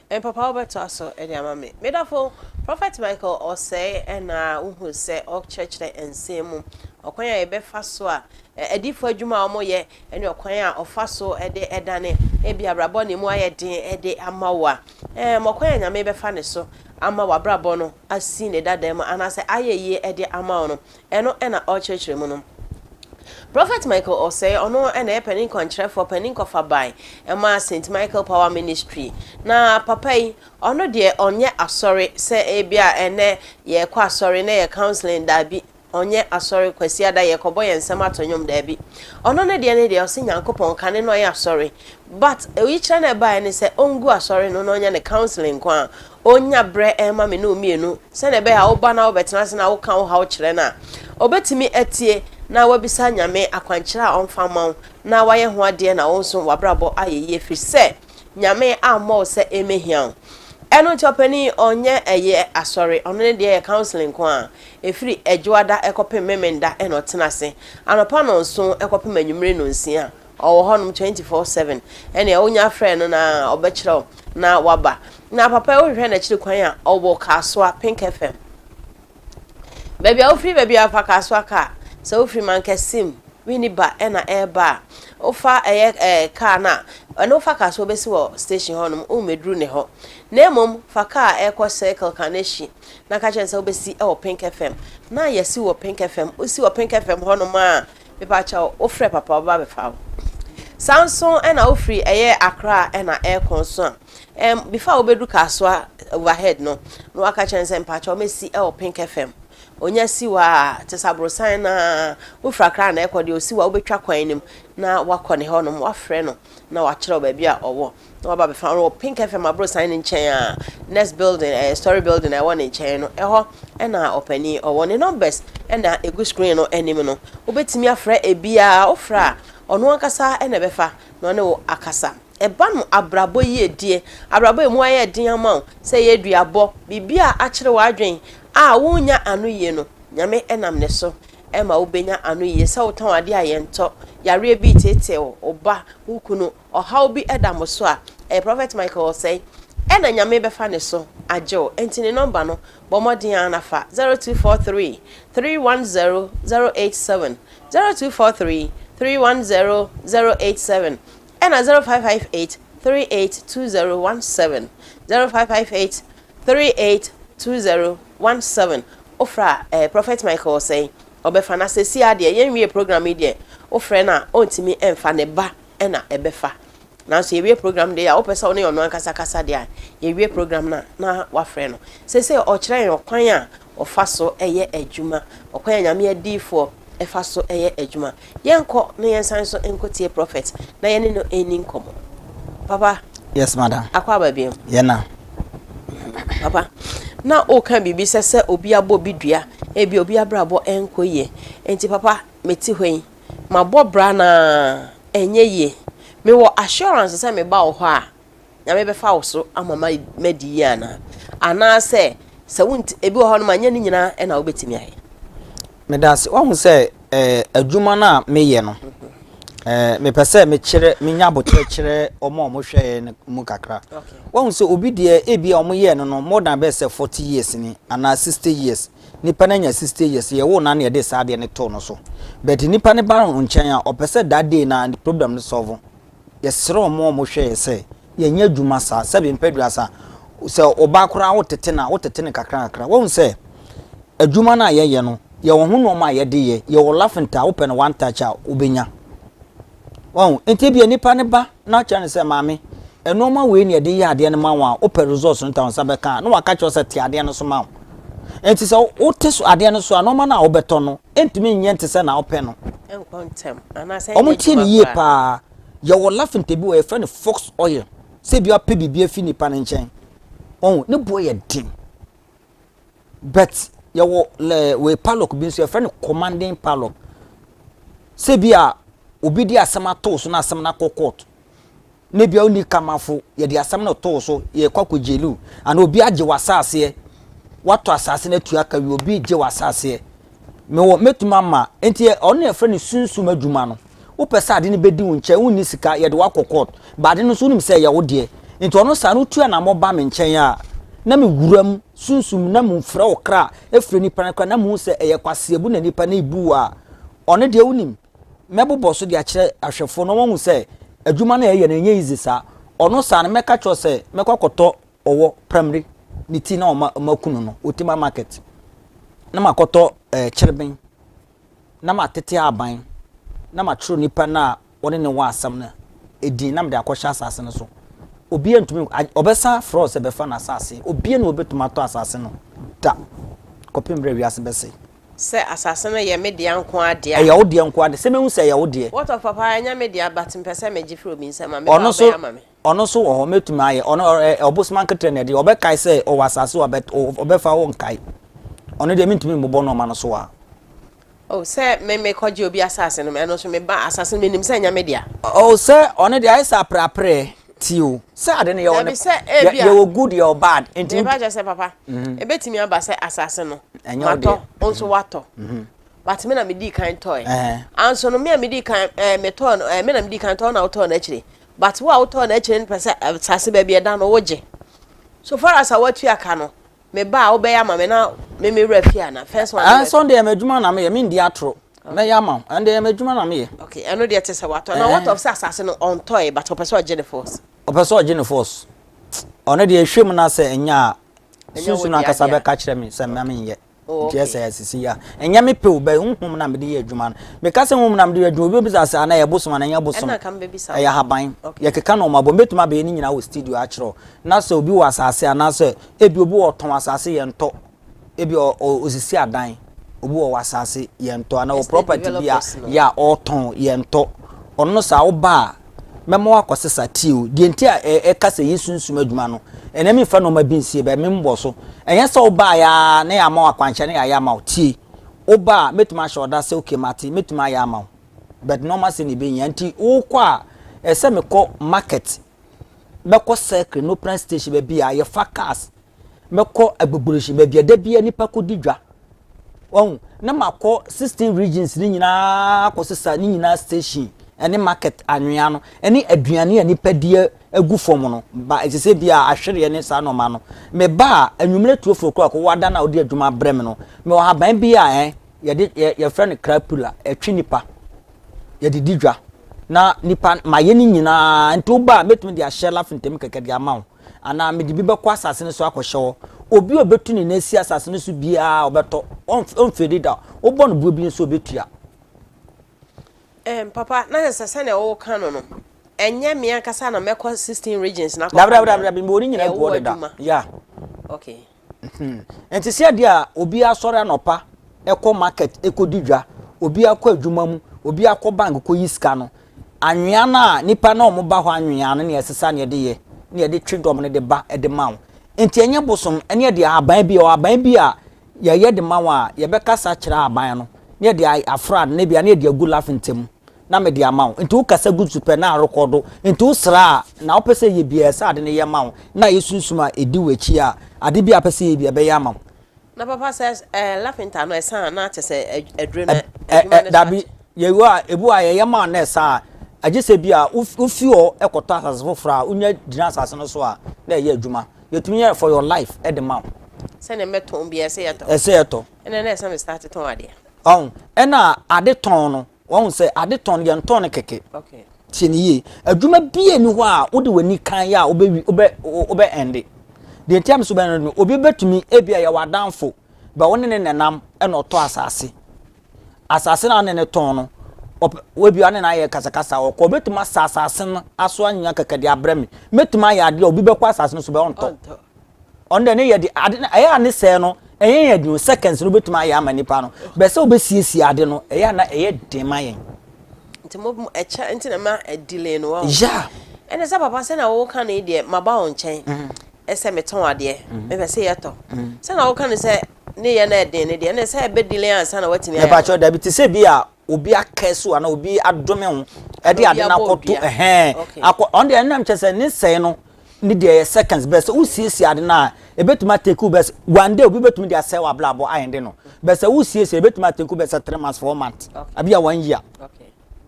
And papa wobɛtoa so de ama me. Medafo, Prophet Michael Osei ɛna wohu sɛ ɔkyerɛkyerɛ nsɛm mu. Ɔkwan a yɛbɛfa so a adifo adwuma a wɔyɛ ne ɔkwan a ɔfa so de dane ebia abrabɔ na emu ayɛ den de ama wo a, ɛɛm, ɔkwan a Nyame bɛfa ne so ama w'abrabɔ no asi ne dada mu anaasɛ ayɛ yie de ama wo no, ɛno na ɔrekyerɛkyerɛ mu no. Prophet Michael Osei, ɔno na ɛyɛ panin kwankyerɛfoɔ, panin kɔfaban ma St. Michael Power Ministry. Na papa yi, ɔno deɛ ɔnyɛ asɔre sɛ ebia ɛnɛ yɛkɔ asɔre na yɛ counseling, daabi. Ɔnyɛ asɔre Kwasiada yɛkɔbɔ yɛn nsam ato nnwom daabi. Ɔno ne deɛ ne deɛ ɔse Nyankopɔn kane no ɔyɛ asɔre but oyikyerɛ no a ɛbaeɛ ne sɛ ɔngu asɔre no na ɔnyɛ ne counseling nko a ɔnya berɛ ɛma me ne wo mmienu sɛdeɛ ɛbɛyɛ a woba na wobɛtena ase na woka wo haw kyerɛ no a ɔbɛtumi atie na wabisa Nyame akwankyerɛ a ɔmfa mma wo na wayɛ ho adeɛ na wo nso w'abrabɔ ayɛ yie firi sɛ Nyame ammɔ wo sɛ ɛmmɛhia wo. Ɛno nti ɔpanin yi ɔnyɛ ɛyɛ asɔre, ɔno ne deɛ yɛ counseling nko ara. Ɛfiri Ɛdwoada kɔpem Memenda na ɔtena ase. Anɔpa nnɔnson kɔpem anwummere nnɔnsia ɔwɔ hɔnom 24/7. Ɛnneɛ wonya frɛ no na ɔbɛkyerɛ wo na waba. Na papa yi wohwehwɛ n'akyiri kwan a, ɔwɔ Kasoa, Pink FM. Baabi a wofiri baabi a fa Kasoa kaa. Sɛ wofiri Mankasim, Winneba na ɛreba a, wofa ɛyɛ ɛɛ kaa no a, ɛno wofa Kasoa wobɛsi wɔ station hɔnom, wommɛduru ne hɔ. Na mmom fa kaa a ɛrekɔ Circle Kaneshie na ka kyerɛ no sɛ wobɛsi wɔ Pink FM. Na yɛasi wɔ Pink FM. Wosi wɔ Pink FM hɔnom a, mepa kyɛw, wofrɛ papa ɔbɛba abɛfa wo. Saa nso na wofiri ɛyɛ Accra na ɛrekɔ nso a, Ɛm before a wobɛduru Kasoa overhead no na waka kyerɛ no sɛ mpakyɛw mɛsi wɔ Pink FM. Ɔnya si hɔ a, te sɛ aborosan no ara, wofiri Accra na ɛkɔ deɛ ɔsi hɔ a wobɛtwa kwan no mu na wakɔ ne hɔnom, wafrɛ no na wakyerɛ wo baabi a ɔwɔ na waba abɛfa wo. Wɔ Pink FM aborosan no nkyɛn a, next building, ɛyɛ story building a ɛwɔ ne nkyɛn no, ɛhɔ na ɔpanin ɔwɔ. Ne numbers na ɛgu screen no anim no. Wobɛtumi afrɛ ebiara, wofrɛ a ɔno ankasa na ɛbɛfa na ɔne wo akasa. Ɛba no abrabɔ yiedie, abrabɔ a ɛmu ayɛ den ama wo, sɛ ɛyɛ aduabɔ, biribi a akyere w'adwene a wonnya ano yie no, Nyame nam ne so ma wobɛnya ano yie. Sɛ wotɔn adeɛ a yɛntɔ, yareɛ bi reteetee wo, wo ba, wo kunu, ɔhaw bi da mo so a, ɛyɛ Prophet Michael Osei ɛna Nyame bɛfa ne so agye wo. Ɛnti ne nɔmba no, bɔ mmɔden ara na fa, 0243 310 087, 0243 310 087. Ɛna 0558 382017 0558 382017 Wofrɛ a eh, Prophet Michael Osei ɔbɛfa na sɛsi ara deɛ yɛnwie program yi deɛ wofrɛ no a ɔntumi mfa ne ba na ɛbɛfa nanso yɛwie program deɛ a wopɛ sɛ wo ne ɔno ankasa kasa deɛ a yɛwie program no a na wafrɛ no sɛsɛ ɔkyerɛ yɛn ɔkwan a ɔfa so yɛ adwuma ɔkwan a Nyame adiyifoɔ fa so yɛ adwuma. Yɛnkɔ na yɛnsan nso nkɔtie Prophet na yɛne no nni nkɔmmɔ. Papa. Yes, madam. Akɔ aba biom. Yɛ na. Papa, na woka biribi sɛ sɛ obi abɔ bi dua, ebi obi abrabɔ ɛnkɔ yie. Nti papa, mete hɔ yi, mabɔ bra na ɛnyɛ yie. Mewɔ assurance sɛ meba wo hɔ a, Nyame bɛfa wo so ama madi yie anaa? Anaasɛ sɛ wonti ebi wɔ hɔnom a nyɛ ne nyinaa na wobɛtumi ayɛ. Meda ase. Wahu sɛ eh, adwuma no a meyɛ no, eh, mepɛ sɛ mekyerɛ, menya aboterɛ kyerɛ wɔn a wɔhwɛ yɛn no mu kakra. Wahu sɛ obi deɛ ebi a wɔyɛɛ no no more than bɛyɛ sɛ 40 years ni anaa 60 years. Nipa no anya 60 years, yɛwoo no na yɛde saa adeɛ no too no so. But nipa no ba wo nkyɛn a, ɔpɛ sɛ that day na problem no solve. Yɛsrɛ wɔn a wɔhwɛ yɛn sɛ, yɛnyɛ adwuma saa, sɛbe mpɛ aduasa, sɛ ɔba koraa wotete no a, wotete no kakra kakra. Woahu sɛ, adwuma no a yɛyɛ no, yɛwɔ ho nneɛma a yɛde yɛ, yɛwɔ laughing a wopɛ no one touch a wobɛnya. Wahu? Nti ebia nipa no ba na akyerɛ no sɛ, maame, nneɛma wei na yɛde yɛ adeɛ no ma wo a, wopɛ results no ta wo nsa bɛka a, na waka kyerɛ wo sɛ te adeɛ no so ma wo. Nti sɛ wote so adeɛ no so a, nneɛma no a wobɛtɔ no, ɛntumi nyɛ nte sɛ na wopɛ no. Ɛnkɔ ntɛm anaasɛ ɛnyɛ Wɔn tie no adwuma yie koraa. paa. Yɛwɔ laughing bi wɔ yɛfrɛ no fox oil. Sɛ ebi apɛ biribi afi nipa no nkyɛn. Ɔn ne boɔ yɛ den. But yɛwɔ lɛ wei padlock bi nso yɛfrɛ no commanding padlock. Sɛ bi a obi de asɛm ato so na asɛm no akɔ court. Na ebia wonni kamafo, yɛde asɛm no too so, yɛrekɔ akɔgyeli wo. Anaa obi agye w'asaaseɛ, woatɔ asaase no atua ka wie, obi regye w'asaaseɛ. Mewɔ, mɛtumi ama, nti ɔno na yɛfrɛ no sunsum adwuma no. Wopɛ sɛ ade no bɛdi wo nkyɛn, wonni sika, yɛde wo akɔ court, but ade no nso wonim sɛ ɛyɛ wo deɛ. Nti ɔno saa no wotu anammɔ ba me nkyɛn a, na mewura mu, sunsum, na mefrɛ wo kra, ɛfrɛ nipa no kra, na mehu sɛ ɛyɛ kwaseabu na nipa no rebu wo a, ɔno deɛ wonim. Mɛbobɔ so de akyerɛ ahwɛfoɔ na wɔahu sɛ adwuma no a yɛyɛ no ɛnyɛ easy saa. Ɔno saa no mɛka kyerɛ sɛ mɛkɔ akɔtɔ ɔwɔ pramire ne ti na ɔma ɔma kunu no Otima market na makɔtɔ ɛɛ eh, kyereben na matete aban na matwerɛ nipa no a wɔne ne wɔ asɛm no edin na mede akɔhyɛ asase no so. Obiara ntumi ɔbɛsan frɛ wo sɛ bɛfa n'asase. Obiara na obetumi atɔ asase no da kɔpem berɛ a wiase bɛsɛe. Sɛ asase no yɛ me dea nko ara dea. Ɛyɛ wo deɛ nko ara de, sɛ mehu sɛ ɛyɛ wo deɛ. What of papa, ɛnyɛ me dea but mpɛ sɛ megye firi obi nsam a, meba Ɔno a nso, wobɛyɛ ama me? ɔno nso wɔ hɔ, mɛtumi ayɛ. Ɔno, ɔ, ɛ, ɔbosoma nketewa na ɛde, ɔbɛkae sɛ ɔwɔ asase wɔ abɛ, ɔbɛfa hɔ nkae. Ɔno deɛ mentumi mmobɔ nnoɔma no so a. Oh, sɛ me mekɔgye obi asase no, ɛno nso meba asase no menim sɛ ɛnyɛ me dea. Oh, sɛ ɔno deɛ ayɛ sɛ apreapreɛ ti o. Sɛ ade no yɛwɔ no, yɛwɔ good yɛwɔ bad. Nti mepa kyɛ sɛ papa, ebetumi aba sɛ asase no matɔ, wo nso watɔ. But me na medii kan tɔe. Anso no me a medii kan ɛɛ metɔɔ no ɛɛ me na medii kan tɔɔ na wotɔɔ no akyire. But wo a wotɔɔ no akyire no pɛ sɛ asase baabi ɛda no wogye. So far as a woatua ka no, Me ba a wobɛyɛ ama me na me me werɛ fi ana? First one. Ah, so deɛ m'adwuma na meyɛ, mendi atoro. Mɛyɛ ama wo. Ɛno deɛ m'adwuma na meyɛ. Okay, ɛno deɛ te sɛ watɔ. Na what of sɛ asase no ɔntɔe but ɔpɛ sɛ ɔgye ne force? Ɔpɛ sɛ ɔgye ne force. Ɔno deɛ ehwɛ mu na sɛ ɛnyɛ a, sunsun no ankasa bɛka kyerɛ me sɛ mma menyɛ. Oh, okay. Nti ɛsɛ asisi ya. Ɛnyɛ me pɛ o, bɛ honhom na mede yɛ adwuma no. Meka sɛ honhom na mede yɛ adwuma, obi bɛbisa sɛ ana ɛyɛ bosom ana ɛnyɛ bosom. Ɛyɛ ahaban. Yɛkeka nneɛma bɔ. Mɛtumi abɛyɛ ne nyinaa wɔ studio akyerɛ wo. Na sɛ obi wɔ asase anaasɛ ebi obi wɔ ɔtɔn asase yɛntɔ. Ebi ɔsisi adan, obi wɔ wɔ asase yɛntɔ anaa wɔ property bi a yɛ a ɔtɔn yɛntɔ. Ɔno no saa woba a mɛma wakɔsesa tie o. Deɛ nti a ɛka sɛ yɛ sunsum adwuma no, ɛnɛ memfa nneɛma bi nsie bɛ membɔ so. Ɛnyɛ sɛ wobaeɛ ara na yɛama wo akwankyerɛ na yɛayɛ ama wo. Tie, woba a mɛtumi ahyɛ wo da sɛ okay mate, mɛtumi ayɛ ama wo. But nneɛma sɛ na ɛbɛhia nti wokɔ a ɛsɛ mekɔ market, mɛkɔ circle, Nopran station baabi a yɛfa cars, mɛkɔ Agbogbloshie baabi a da biara nnipa kɔdi dwa. Wahu? Na makɔ 16 regions ne nyinaa akɔsesa ne nyinaa station ɛne market anwea no ɛne aduane a nipa di agu fam no ba ɛsɛ sɛ bi a ahwereɛ ne saa nɔɔma no. Meba a anwummerɛ tuofo kora kɔ wada na wode adwuma brɛ me no mewɔ haban bi a ɛ yɛde yɛfrɛ no crapula ɛtwe nipa yɛde di dwa na nipa mayɛ ne nyinaa nti woba a mɛtumi de ahyɛ lafintam kɛkɛ de ama wo. Anaa mede bi bɛkɔ asase no so akɔhyɛ hɔ. Obi a ɔbɛtu ne nan asi asase no so biara, ɔbɛtɔ. Ɔmfeeli da. Wobɔ no boɔ bi nso, ɔbɛtua. Um, papa, na sɛ sɛnea woka no no, ɛnyɛ me ankasa na mɛkɔ 16 regions na akɔfa Dabi, dabi, dabi, dabi, mewɔ ne nyinaa gu hɔ deda. Yeah. Okay. Hmm. Nti sɛ deɛ a obi asɔre anɔpa ɛkɔ market ɛkɔdi dwa, obi akɔ adwuma mu, obi akɔ bank kɔyi sika no, anwea no a nipa na wɔn ba hɔ anwea no na ɛsesa na yɛde yɛ na yɛde twe dɔm no de ba de ma wo. Nti ɛnyɛ bosom ɛne yɛde ahaban bi a ahaban bi a yɛyɛ de ma wo a yɛbɛkasa kyerɛ ahaban no na yɛde afra no na bi a na yɛde agu lafinta mu. na mede ama wo. Nti wo kasa gu so pɛ na arekɔdo. Nti wo sra a, na wopɛ sɛ yɛ biara sɛ ade no yɛ ma wo, na ayɛ sunsum a ɛdi w'akyi a, ade biara a wopɛ sɛ yɛ biara ɛbɛyɛ ama wo. Na papa sɛ eh, lafinta no ɛsa a na kyɛ sɛ aduro no adwuma no Dabi, yɛwɔ a, ebi wɔ a yɛyɛ ma wo na ɛsa a, agye sɛ bi a wofi hɔ kɔtɔ asase foforɔ a, wonya gyina asase no so a, na ɛyɛ adwuma. Yɛtumi yɛ for your life de ma wo. Sɛdeɛ mɛtɔn biara ɛsɛ yɛtɔ. Ɛsɛ yɛtɔ. Ɛnna na ɛsɛ me start tɔn adeɛ. Ɔho, ɛna ade tɔn no, Wahu sɛ ade tɔn no, yɛntɔn no kɛkɛ. Tie no yie. Adwuma biara nni hɔ a wode w'ani kan yɛ a wobɛwi wobɛ wobɛ ɛnde. Deɛ nti a mesɛ wobɛ no, obi bɛtumi ebi a yɛwɔ adamfo bɛ wo ne ne nenam ɛna ɔtɔ asase. Asase no a ne ne tɔn no, ɔpɛ ebi a ne na ayɛ kasakasa ɔkɔ obɛtumi asa asase no aso anwea kɛkɛ de abrɛ me. Mɛtumi ayɛ adeɛ a obi bɛkɔ asase no so bɛ ɔntɔ. Ɔno deɛ ne yɛ de ade no ɛyɛ a ne sɛɛ no ɛyɛ yɛn den o seconds no wobɛtumi ayɛ ama nipa no bɛ sɛ wobɛsiesie ade no ɛyɛ a na ɛyɛ den ma yɛn. Nti mo ɛkyɛ nti na ma delay no wɔn. Yeah. Ɛna sɛ papa sɛ na woka no yi deɛ maba wo nkyɛn ɛsɛ metɔn adeɛ mepɛ sɛ yɛtɔ sɛ na woka no sɛ ne yɛ na ɛden no deɛ ɛna sɛ ɛbɛ delay ansa na watumi ayɛ. Mepa kyɛw dabi te sɛ bi a obi akɛse wo anaa obi adome wo ɛde ade no akɔto ɛhɛn akɔ ɔno deɛ ɛnam kyɛ sɛ ne sɛe no ne deɛ yɛ seconds bɛɛ sɛ wosiesie ade no a ebetumi atake wo bɛsɛ one day obi betumi de asɛe w'abrabɔ ayɛ de no bɛsɛ wosiesie ebetumi atake wo bɛsɛ 3 months, 4 months, abi a one year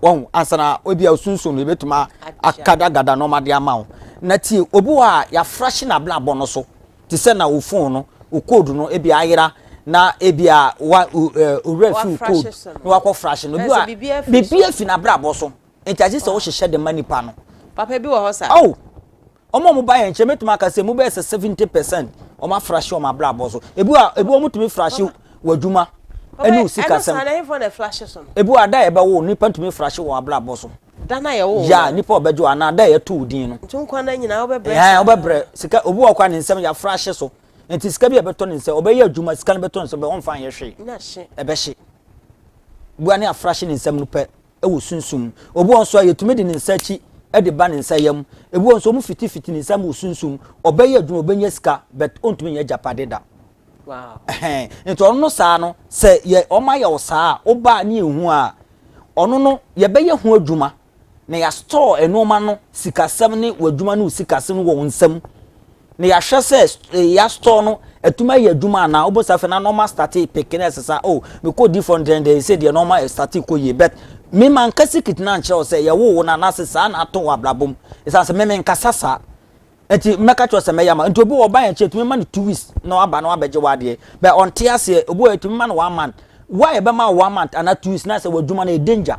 wɔn ansa na ebi a osunsun no ebetumi akadagada nneɛma de ama wo. Na tie, obi wɔ a yɛafrahye n'abrabɔ no so te sɛ na wo phone no wo code no ebi ayera na ebi a wa owura fi wo code na wakɔ frahye no. Obi wɔ a biribi afi n'abrabɔ so nti agye sɛ wohyehyɛ de ma nipa no. Papa bi wɔ hɔ saa. Oh, wɔn a wɔba yɛn nkyɛn mɛtumi aka sɛ mu bɛyɛ sɛ 70% wɔn afrahye wɔn abrabɔ so. Ebi wɔ ebi wɔn tumi frahye wɔ adwuma ɛne o sikasɛm. Ebi wɔ ada a yɛbɛwo nipa ntumi frahye wɔn abrabɔ so. Da na yɛwo. Ya nipa ɔbɛgye wɔ anaa da a yɛto wo din no. Nti nkwa na nyinaa wobɛbrɛ. Ɛhɛn, wobɛbrɛ sika. Obi wɔ kɔ a ne nsɛm yɛafrahye so. Nti sika bi a ɛbɛtɔ ne nsa, ɔbɛyɛ adwuma, sika no bɛtɔ ne nsa, ɔmfa nyɛ hwee. Ɛbɛhye. Bua ne afra hye ne nsam no pɛ wɔ sunsum mu. Obi wɔ nso a yɛtumi de ne nsa akyi de ba ne nsa yam. Ebi wɔ nso wɔn fitifiti ne nsam wɔ sunsum. Ɔbɛyɛ adwuma, ɔbɛnya sika, but ɔntumi nyɛ agyapade da. Ɛhɛn. Nti ɔno no saa no, sɛ yɛ wɔn ayɛ wo saa a, woba a ne yɛhu a, ɔno no yɛbɛyɛ ho adwuma na yɛastɔɔ nneɛma no, sikasɛm ne w'adwuma ne wo sikasɛm no wɔ wo nsam. Na yɛahwɛ sɛ yɛastɔɔ no atumi ayɛ adwuma anaa. Wobɔ saa afei na nneɛma starte peke na ɛsesa. Oh, mekɔ difoɔ no dɛn sɛ deɛ nneɛma starte kɔ yie. But me manka secret no ankyerɛ wo sɛ yɛwoo wo no anaasɛ saa na ato wɔ abrabɔ mu. Ɛsiane sɛ me menkasa saa. Nti mɛka kyerɛ sɛ mɛyɛ ama. Nti obi wɔ ɔba yɛn nkyɛn yɛtumi ma no 2 weeks na waba na wabɛgye w'adeɛ. But ɔnte aseɛ. Obi wɔ yɛtumi ma no one month. Wo a yɛbɛma wo one month anaa 2 weeks na sɛ w'adwuma no yɛ danger.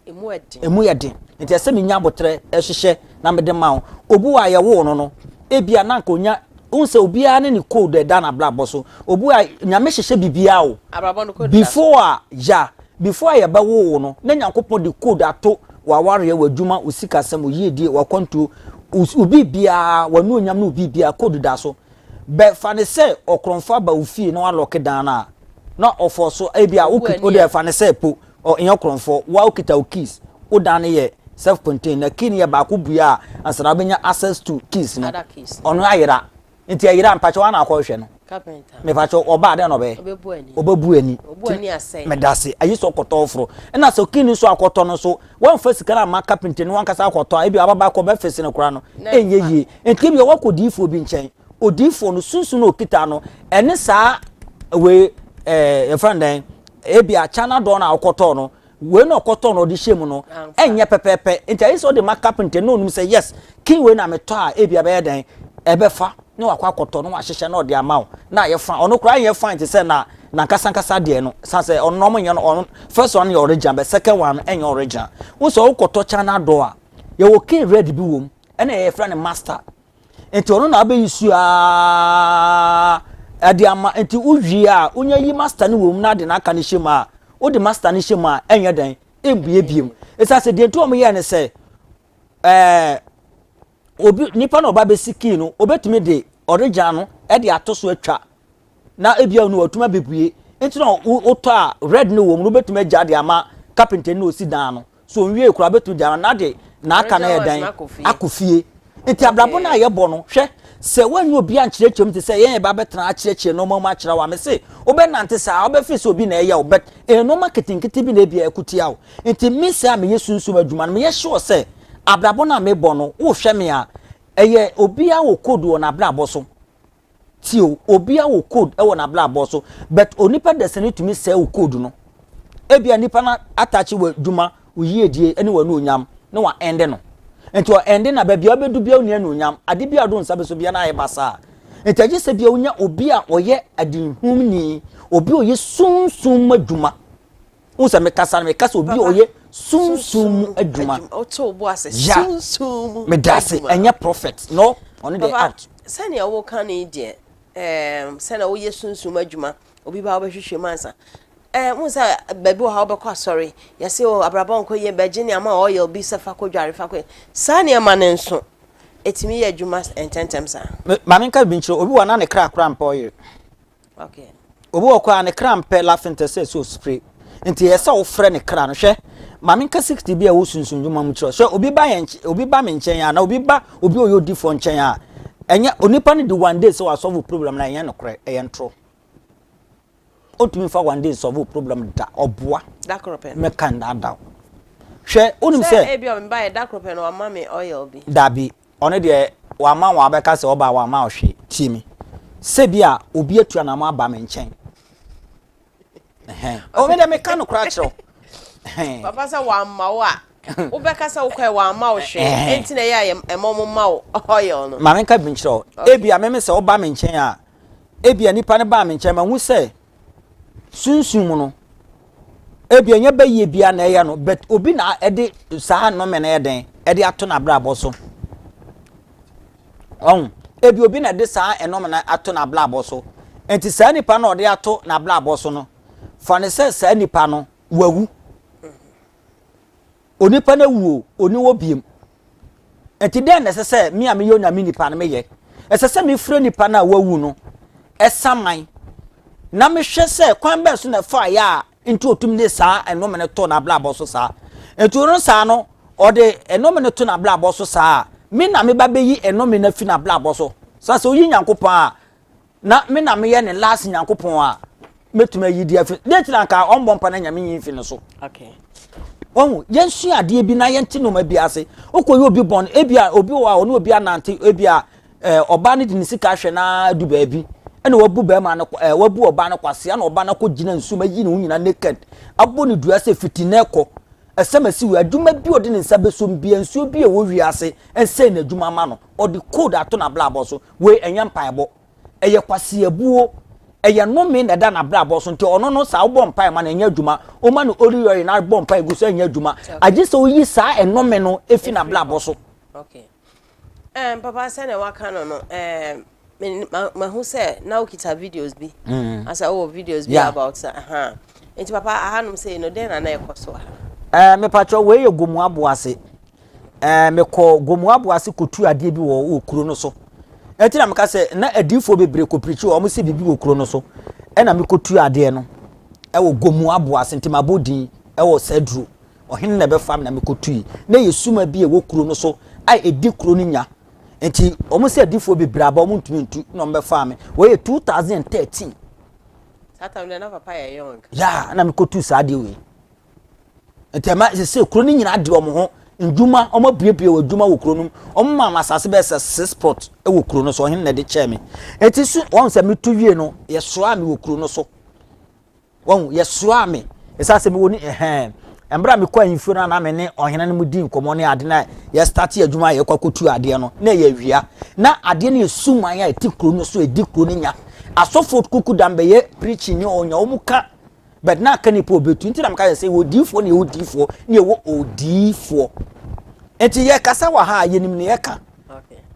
Emu yɛ den. Nti ɛsɛ menya abotrɛ ɛhyehyɛ na mede ma wo. Obi wɔ a yɛwoo no no, ebia na anka onya wohu sɛ obiara ne ne code ɛda n'abrabɔ so. Obi wɔ a Nyame hyehyɛ biribiara o. Before a ya before a yɛbɛwo wo no, na Nyankopɔn de code ato w'awareɛ, w'adwuma, wo sikasɛm, wo yiedie, w'akwantuo, wo biribiara, w'anuonyam ne wo biribiara code da so. Bɛ fa ne sɛ ɔkorɔmfo aba wo fie na walock dan no a, na ɔfɔ so ebia wo deɛ fa ne sɛ po ɔnyɛ korɔmfoɔ, wa wokita wo keys, wo dan no yɛ self contained na key no yɛ baako bua a ansa na wobɛnya access to keys no, ɔno ayera. Nti ayera mpakyɛ wɔn na akɔhwɛ no, mepakyɛ ɔbaa dɛn na ɔbɛyɛ? Ɔbɛbu ani. Medase ayi sɛ ɔkɔtɔ foro ɛna sɛ key no nso akɔtɔ no nso wɔmfa sika no ama carpenter no wankasa akɔtɔ a ebi ababa akɔ bɛfese no koraa no ɛnyɛ yie. Nti ebi wɔkɔ diifoɔ bi nkyɛn, odiifoɔ no sunsun na okita no ɛne saa wei yɛfrɛ no dɛn, ebi a China door no a ɔkɔtɔ no wei na ɔkɔtɔ no ɔde hyɛ mu no ɛnyɛ pɛpɛɛpɛ. Nti ayi sɛ ɔde ma carpenter na onim sɛ yes, key wei na metɔ a ebi abɛyɛ dɛn ɛbɛfa na wakɔ akɔtɔ na wahyehyɛ na ɔde ama wo na ayɛ fine. Ɔno koraa nyɛ fine te sɛ na nankasa nkasa deɛ no san sɛ ɔno na ɔmo nyɛ no. Ɔno first one yɛ original, but second one ɛnyɛ original. Wosɛ ɔkɔtɔ China door a, yɛwɔ key red bi wɔ mu ɛna yɛfrɛ no master. Nti ɔno na abɛyi su aa ɛde ama. Nti wowie a, wonya yi master no wɔ mu na ade n'aka no hyɛ mu a, wode master no hyɛ mu a, ɛnyɛ dɛn ɛmbue biem. Ɛsiane sɛ deɛ nti wɔn yɛ ne sɛ obi nipa na ɔba bɛsi key no, obɛtumi de original no ɛde ato so atwa na ebia no watumi abɛbue. Nti na wotɔ a red no wɔ mu no, wobɛtumi agya de ama carpenter no osi dan no so nwie kora bɛtumi de ama na de n'aka no yɛ dan akɔ fie. Nti abrabɔ no a yɛbɔ no, hwɛ sɛ woanyɛ obi ankyerɛkyerɛ mu te sɛ yɛn yɛba bɛtena akyerɛkyerɛ nneɛma mu akyerɛ wo a, me se wobɛnante saa wobɛfiri sɛ obi na ɛyɛ wo, but ɛyɛ nneɛma ketenkete bi na ebia ɛkotia wo. Nti me sɛ a meyɛ sunsum adwuma no, meyɛ sure sɛ abrabɔ no a mebɔ no, wohwɛ me a, ɛyɛ obiara wɔ code wɔ n'abrabɔ so. Tie o, obiara wɔ code wɔ n'abrabɔ so, but onipa dasani tumi sɛe wo code no. Ebia nipa no atakye wɔ adwuma, wo yiedie ne w'anuonyam na wa ɛnde no. Nti ɔɛnde na baabi a wobɛdu bia wonni anuonyam, ade bi a wode wo nsa bɛso bia na ayɛ basaa. Nti agye sɛ bia wonya obi a ɔyɛ adenhumni, obi a ɔyɛ sunsum mu adwuma. Wohu sɛ mekasa no, mekasa obi a ɔyɛ sunsum mu adwuma. Ya, meda ase, ɛnyɛ prophet no, ɔno deɛ out. Sɛnea woka no yi deɛ, sɛnea woyɛ sunsum adwuma, obi ba wobɛhwehwɛ mu ansa. Wohu sɛ baabi wɔ ha wobɛkɔ asɔre, yɛse o abrabɔ nkɔ yie, bɛgye nneɛma oil bi sɛ fa kɔ dware fa kɔ. Saa nneɛma no nso, ɛtumi yɛ adwuma ntɛntɛm saa? Maame, nka bi nkyerɛ obi wɔ na ne kra kora mpɛ ɔyere. Obi wɔ kɔ a ne kra mpɛ laughing sɛ so spray. Nti ɛyɛ sɛ wofrɛ ne kra no. Hwɛ, maame, nka 60 bi a ɛwɔ sunsun dwuma mu kyerɛ sɛ obi ba yɛn, obi ba me nkyɛn a na obi ba obi a ɔyɛ odifoɔ nkyɛn a, ɛnyɛ onipa no de one day sɛ wasolve problem na ɛnyɛ nokorɛ, ɛyɛ ntorɔ. Otumi fa one day solve problem da, ɔboa. Da koro pɛ. Mɛka ndadaw. Hwɛ, wonim sɛ sɛ ebi a mba yɛ da koro pɛ no wama me oil bi. Dabi, ɔno deɛ wama wɔn abɛka sɛ ɔba wama ɔhwe. Tie mi, sɛ bi a obi atua na mo aba me nkyɛn, ɔmi deɛ meka no koraa kyerɛw. Papa, sɛ wama wo a, wobɛka sɛ wokɔɛ wama wo hwee, enti na ɛyɛ a ɛma mo ma wo oil no. Maame, nka bi nkyerɛw. Ebi a meme sɛ ɔba me nkyɛn a, ebi a nipa no baa me nkyɛn ma hu sɛ sunsun mu no, ebi ɛnyɛ bɛyie bia na ɛyɛ no, but obi na ɛde saa nnɔmɛ no yɛ den ɛde ato n'abrabɔ so. Ɔn ebi obi na ɛde saa ɛnɔmɛ no ato n'abrabɔ so. Nti saa nipa no ɔde ato n'abrabɔ so no, fa ne sɛ saa nipa no wawu. Onipa no awu o, oni wɔ biem. Nti dɛn na ɛsɛ sɛ me a meyɛ Onyame nipa no meyɛ? Ɛsɛ sɛ mefrɛ nipa no a wawu no. Saman na mehwɛ sɛ kwan bɛn so na ɛfaeɛ a nti ɔtumi de saa nnome no to n'abrabɔ so saa. Nti ɔno saa no, ɔde nnome no to n'abrabɔ so saa a, me na meba bɛyi nnome no afi n'abrabɔ so. Sa sɛ oyi Nyankopɔn a, na me na meyɛ ne last Nyankopɔn a, mɛtumi ayi de afi. Deɛ nti na nka ɔmbɔ mpa na Nyame nyi mfi no so. Okay. Wahu, yɛnsua adeɛ bi na yɛnte nneɛma bi ase. Wokɔyɛ obi bɔne, ebi a obi wɔ a ɔne obi anante, ebi a ɛɛ ɔbaa no de ne sika ahwɛ na adu baabi, ɛna wabu bɛrima no ɛɛ wabu ɔbaa no kwasea na ɔbaa no akɔ gyina nsuo mu ayi ne ho nyinaa naked, abɔ ne dua sɛ fiti na ɛkɔ. Ɛsɛm asi wei, adwuma bi a ɔde ne nsa bɛsom bia, nsuo bi a ɛwɔ wiase nsɛe n'adwuma ma no, ɔde code ato n'abrabɔ so. Wei ɛnyɛ mpaebɔ. Ɛyɛ kwaseabuo, ɛyɛ nnome na ɛda n'abrabɔ so nti ɔno no saa wobɔ mpae ma no ɛnyɛ adwuma, woma no oriyɔyi na bɔ mpae gu so ɛnyɛ adwuma, agye sɛ woyi saa nnome no efi n'abrabɔ so. Okay. Um, papa sɛnea waka no no um, mahu sɛ na wokita videos bi mm. asɛ wowɔ videos bi yeah. about uh -huh. nti papa ahanom sei no dɛn na na ɛkɔ so ha? Uh, mepakyɛ wei yɛ gomu aboase Ɛɛ, mekɔɔ Gomoa Aboase kɔtuu adeɛ bi wɔ wɔ kuro no so. Ɛnti na meka sɛ na adiyifoɔ bebree kɔpirikyi wɔ wɔn sɛ biribi wɔ kuro no so. Ɛna mekɔtuu adeɛ no ɛwɔ Gomoa Aboase nti mabɔ din ɛwɔ Saduro. Ɔhene na ɛbɛfa me na mekɔtui. Na ɛyɛ suma bi a ɛwɔ kuro no so a ɛdi kuro no nya. Nti wɔn sɛ adiyifoɔ bebree aba wɔn ntumi ntu na wɔn bɛfaa me. Wei yɛ 2013. Saa time deɛ na papa yɛ young. Yeah, na mekɔtuu saa adeɛ wei. Nti ɛma sese kuro no nyinaa de wɔn ho ndwuma, wɔn abuebue wɔ adwuma wɔ kuro no mu. Wɔn maa asase bɛyɛ sɛ six plot wɔ kuro no so, ɔhene na ɛde kyɛɛ me. Nti so wɔn sɛ metu wie no, yɛsoaa me wɔ kuro no so. Wɔn yɛsoaa me. Ɛsɛ sɛ mewɔ ne ɛhɛn. Mmerɛ a mekɔ ahemfie no na me ne ɔhene no mu di nkɔmmɔ ne ade na yɛstate adwuma a yɛkɔ akɔtu adeɛ no na ɛyɛ awia. Na adeɛ no yɛ suman a ɛte kuro no so, ɛdi kuro no nya. Asɔfoɔ kuku dam bɛyɛ preaching ne ɔnya wɔn ka But na aka nipa obetu nti na meka sɛ yɛwɔ diifoɔ na yɛwɔ diifoɔ na yɛwɔ odiifoɔ. Nti yɛkasa wɔ ha a yɛnim ne yɛka.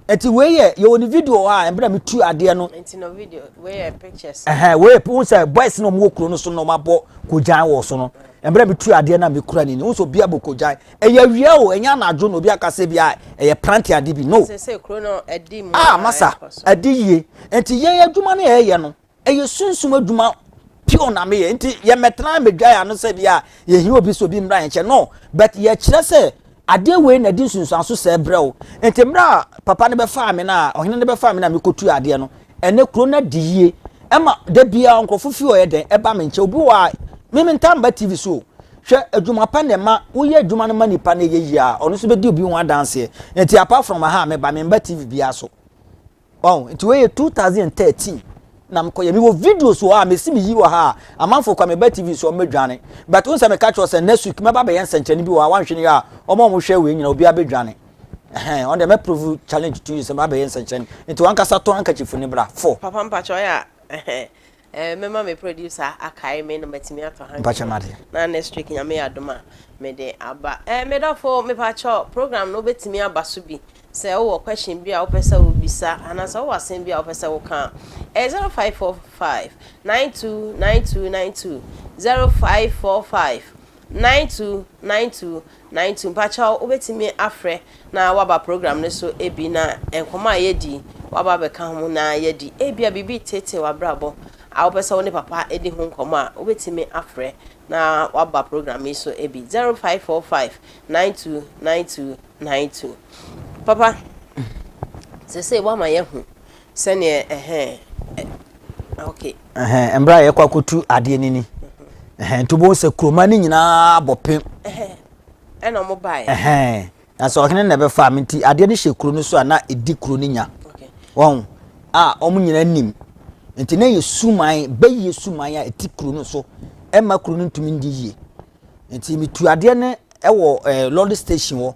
Nti wei yɛ yɛwɔ ne video hɔ a ɛberɛ a metu adeɛ no. Nti no video wei yɛ pictures. Ɛhɛn wei yɛ wohu sɛ boys na wɔn wɔ kuro no so na wɔn abɔ kogyan wɔ so no. Ɛberɛ a metu adeɛ no a mekura ne ni wohu sɛ obi abɔ kogyan. Ɛyɛ awia o ɛnyɛ anadwo na obi aka sɛ bi a ɛyɛ prante ade bi no. Sɛ sɛ kuro no ɛdi mu. Ah masa ɛdi yie. Nti yɛn adwuma no yɛyɛ no. Ɛyɛ sunsum adwuma pure na meyɛ nti yɛmmɛtena mmɛdwae ano sɛ bi a yɛhia obi sɛ obi mmra yɛn nkyɛn no but yɛkyerɛ sɛ adeɛ wei na ɛde nsunsuanso sɛɛ brɛ wo nti mmerɛ a papa no bɛfaa me no a ɔhene no bɛfaa me no a mekɔtu adeɛ no ɛnɛ kuro no adi yie ɛma da biara nkurɔfo fi ɔyɛ dɛn ɛba me nkyɛn obi wɔ a me me ntaa mba tv so hwɛ adwuma pa na ɛma woyɛ adwuma no ma nipa no ɛyɛ yie a ɔno nso bɛdi obi ho adanseɛ nti apart from ha a meba memba tv biara so Wahu? Nti wei yɛ 2013 na mekɔyɛ. Mewɔ videos wɔ hɔ a mesi meyi wɔ ha a amanfoɔ kɔ a meba TV so wɔn bɛdwane. But wohu sɛ meka kyerɛ sɛ next week mɛba bɛyɛ nsɛnkyerɛnne bi wɔ hɔ a wanhwɛ ne yɛ a wɔn a wɔhwɛ wei nyina obiara bɛdwane. Ɛhɛn, ɔno deɛ mɛprove challenge to you sɛ mɛba bɛyɛ nsɛnkyerɛnne. Nti wankasa tɔ handkerchief no bra. Fo. Papa mpakyɛ ɔyɛ a ɛhɛn Eh, mɛma me producer akae me na matumi atɔ handkerchief. Mpakyɛ mate. Na next week Nyame yɛ adom a mede aba. Eh, me dɔfo, mepakyɛ program no wobɛtumi aba so bi. Sɛ wowɔ question bi a wopɛ sɛ wobisa anaasɛ wowɔ asɛm bi a wopɛ sɛ woka a, ɛyɛ 0545 929292, 0545 9292 92. Mpakyɛ wobɛtumi afrɛ na woaba program no so bi na nkɔmmɔ a yɛdi woaba abɛka ho na yɛadi. Ebia biribi reteetee w'abrabɔ a wopɛ sɛ wo ne papa di ho nkɔmmɔ a, wobɛtumi afrɛ na woaba program yi so bi. 0545 92 92 92. Papa, seesei woama yɛahu sɛdeɛ ɛhɛn, okay. Ɛhɛn, mmerɛ a yɛkɔ akɔtu adeɛ no ni. Ɛhɛn, nti wobɛhu sɛ kuroma no nyinaa bɔ pem. Ɛhɛn, ɛna ɔmo baeɛ. Ɛhɛn, na sɛ ɔhene na ɛbɛfaa me nti adeɛ no hyɛ kuro no so a na ɛdi kuro no nya. Wɔn a wɔn nyinaa nim. Nti na yɛ suman, bɛyɛ suman a ɛte kuro no so, ɛma kuro no ntumi ndi yie. Nti metu adeɛ no ɛwɔ ɛɛ lorry station hɔ,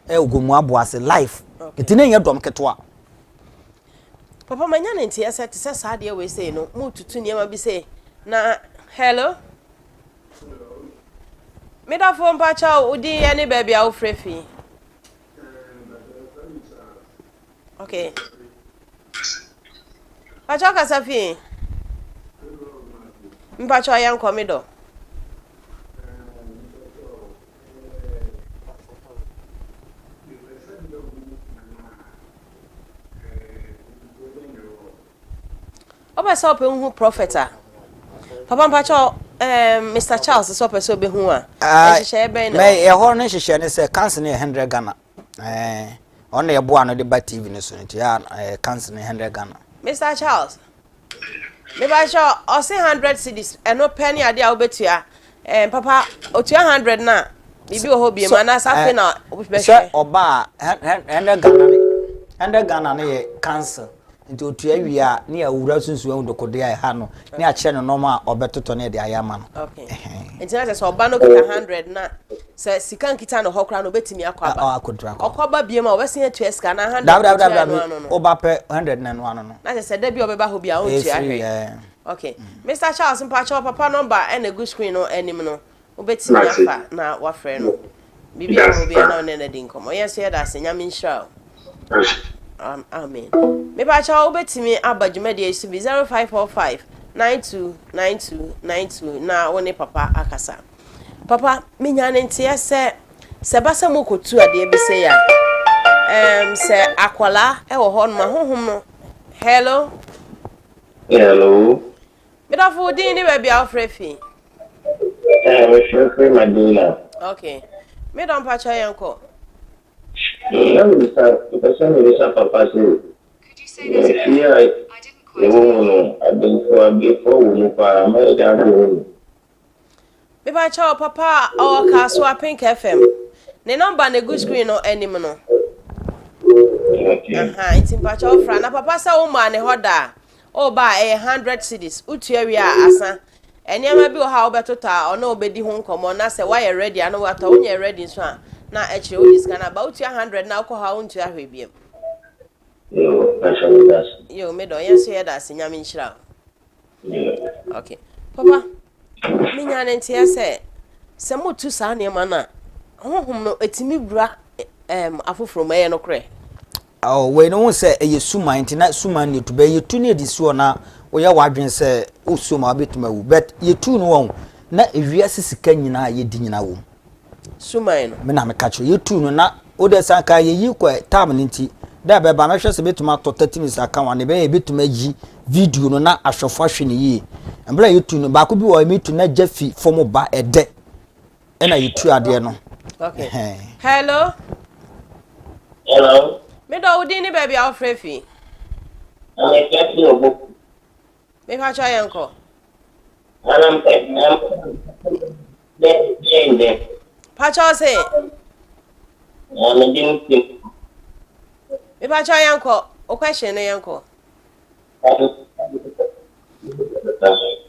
ɛwɔ Gomu Aboase life. Nti na ɛnyɛ dɔm ketewa. Papa manya ne nteɛ sɛ te sɛ saa adeɛ wei sei no, motutu nneɛma bi sei na hello. Me dɔfo mpakyɛw wo din yɛ ne baabi a wofrɛ fi. Okay. Mpakyɛw kasa fi. Mpakyɛw yɛn kɔ me dɔ. Wopɛ sɛ wopɛ wohu prophet a, papa mpakyɛw um, Mr Charles sɛ ɔpɛ sɛ ɔbɛhu a, nhyehyɛeɛ bɛn na ɛwɔ? Ɛhɔ no nhyehyɛeɛ ne sɛ council no yɛ 100 Ghana. Ɔno na yɛboa no de ba TV no so nti yɛ council no 100 Ghana. Mr Charles, mepakyɛw ɔse 100 cedis ɛno pɛ ne adeɛ a wobɛtua. Eh, papa, otua 100 na biribi wɔ hɔ biem anaasɛ afei na wobɛhwɛ? Sɛ ɔba a 100 Ghana ne 100 Ghana ne yɛ council. Nti otua wie a ne awura sunsun ahu dokode a ɛha no ne akyerɛ no nneɛma a ɔbɛtotɔ ne ɛde ayɛ ama no. Okay. Nti na kyerɛ sɛ ɔba no kita 100 na sɛ sika nkita no hɔ koraa no obetumi akɔ aba. Akɔdura akɔ. Ɔkɔ ba biem a ɔbɛsen atua sika na 100 Dabi dabi dabi dabi. Ɔba pɛ 100 na ɛno ano no. Na kyerɛ sɛ da bi a ɔbɛba hɔ bi a ɔntua hwee. Okay. Mr Charles mpakyɛw papa number ɛna egu screen no anim no. Wobɛtumi afa na wafrɛ no. Biribi a wɔ biara na ɔne no adi nkɔmmɔ. Yɛn nso yɛda ase. Nyame nhyira wo. Amen. Mepakyɛw wobɛtumi aba dwumadie yi so bi 0545 92 92 92 na wo ne papa akasa. Papa, menya ne nteɛ sɛ sɛ ɛba sɛ mokɔtu adeɛ bi sei a, um, sɛ akwadaa wɔ hɔ nom a honhom no. Hello. Hello. Medɔfo wo din ne baabi a wofrɛ fi. Eh, mefrɛ firi Madina. Okay. Me dɔ mpakyɛ yɛn kɔ. Na mebisa, mepɛ sɛ mebisa papa sɛ, fie a yɛwɔ mu no, abenfo abenfo wɔ mu paa, mɛyɛ dɛ abɔ mu. Mepakyɛ papa a ɔwɔ Kasoa Pink FM. Ne nɔmba na egu screen no anim no. Okay. Aha, nti mpakyɛ wofra na papa sɛ wo maa ne hɔ da a, ɔba a ɛyɛ 100 cedis. Wotua wie a asa. Nneɛma bi wɔ hɔ a wobɛtotɔ a ɔne wo bɛdi ho nkɔmmɔ na sɛ woayɛ ready a na woatɔ, wonyɛ ready nso a na akyire wode sika no aba. Wotua 100 na wokɔ hɔ a wontua hwee biom. Yo, mpakyɛ meda ase. Yo, me dɔ, yɛn nso yɛda ase. Nyame nhyira wo. Okay. Papa, menya ne nteɛ sɛ sɛ motu saa nneɛma no a, honhom no ɛtumi wura um, afoforɔ mu, ɛyɛ nokorɛ? Oh, wei no wohu sɛ ɛyɛ suman nti na suman ne yɛtu bɛ yɛtu ne yɛde si hɔ na woyɛ w'adwene sɛ wosuo ma wobɛtumi awu but yɛtu no wɔn na ewiase sika nyinaa yɛdi nyinaa wɔ mu suman no me na meka kyerɛ yɛtu no na wode san ka yɛyi kɔ tam no nti dɛ bɛba mɛhwɛ sɛ bɛtumi atɔ 30 minutes aka ho ana ɛbɛyɛ yɛbɛtumi ayi video no na ahwɛfo ahwɛ no yie mmerɛ a yɛtu no baako bi wɔ ɛmɛtu na gya fi fam ba ɛdɛ ɛna yɛtu adeɛ no. Okay. Hello. Hello. Me dɔ wo din ne baabi a wofrɛ fi. Mefrɛ fi obo. Mepa kyɛ yɛn kɔ. Anam pɛ Pakyɛ ɔse. Mede me ti. Mepa kyɛ yɛn kɔ. O question no yɛn kɔ.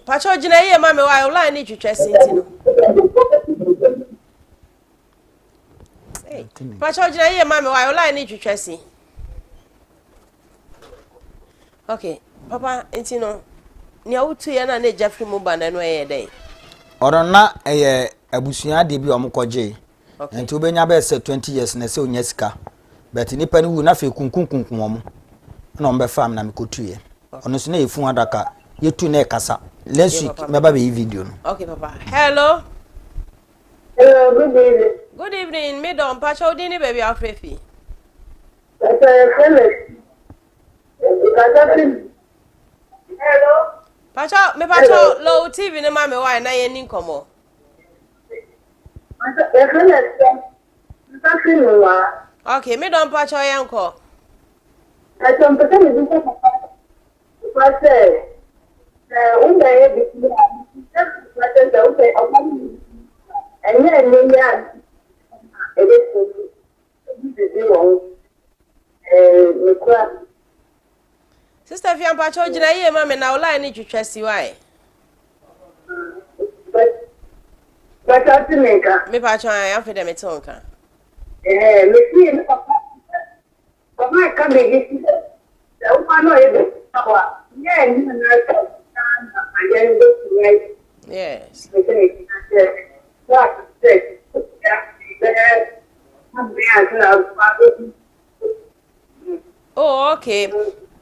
Pakyɛ gyina yie ma me wa o line ne twitwa si nti no. Pakyɛ gyina yie ma me wa o line ne twitwa si. Okay, papa nti no nea wotu yɛ na na egya firi mu ba na ɛno ɛyɛ dɛn? Ɔno na ɛyɛ abusua adeɛ bi a wɔn kɔgye. Nti wobɛnya bɛyɛ sɛ 20 years na ɛsɛ onya sika. But nipa no wu na afei kunkunkunkum wɔn. Ɛna wɔn bɛfa me na mekɔtuiɛ. Ɔno nso na yɛ fun adaka. Yɛtu na ɛkasa. Next week mɛba bɛyi video no. Okay papa. Hello. Hello, good evening. Good evening, me dɔ mpakyɛ wo din ne baabi a wofrɛ fi. Papa yɛfrɛ me Kasa fi. Hello. Pakyɛ me pakyɛ low TV ne ma me wa na yɛn ni nkɔmɔ. Yɛfrɛ me Kasa fi me wa. Okay, me dɔ mpakyɛ yɛn kɔ. Pakyɛ mpɛ sɛ me bisa papa papa sɛ sɛ wobɛyɛ bibi a sɛ papa sɛ wopɛ ɔba no ɛnyɛ ɛnyɛ yɛ a ɛbɛtumi bibi wɔ ho ɛɛ mekura. Sister Fia mpakyɛ gyina yie ma me na wo line ne twitwa si wae. Pakyɛ ɔte me nka. Me pakyɛ ayɛ afei dɛ mete wo nka. Ɛɛ mefie ne papa papa ka biribi sɛ sɛ woba na ɔyɛ biribi ma wo a nyɛ ɛnyɛ anaasɛ ɔtaa na adeɛ no bɛtumi ayɛ. Yes. Mepɛ sɛ mebisa sɛ woate sɛ wotua bɛyɛ abɛn ansa na wabɛhu. Oh, okay.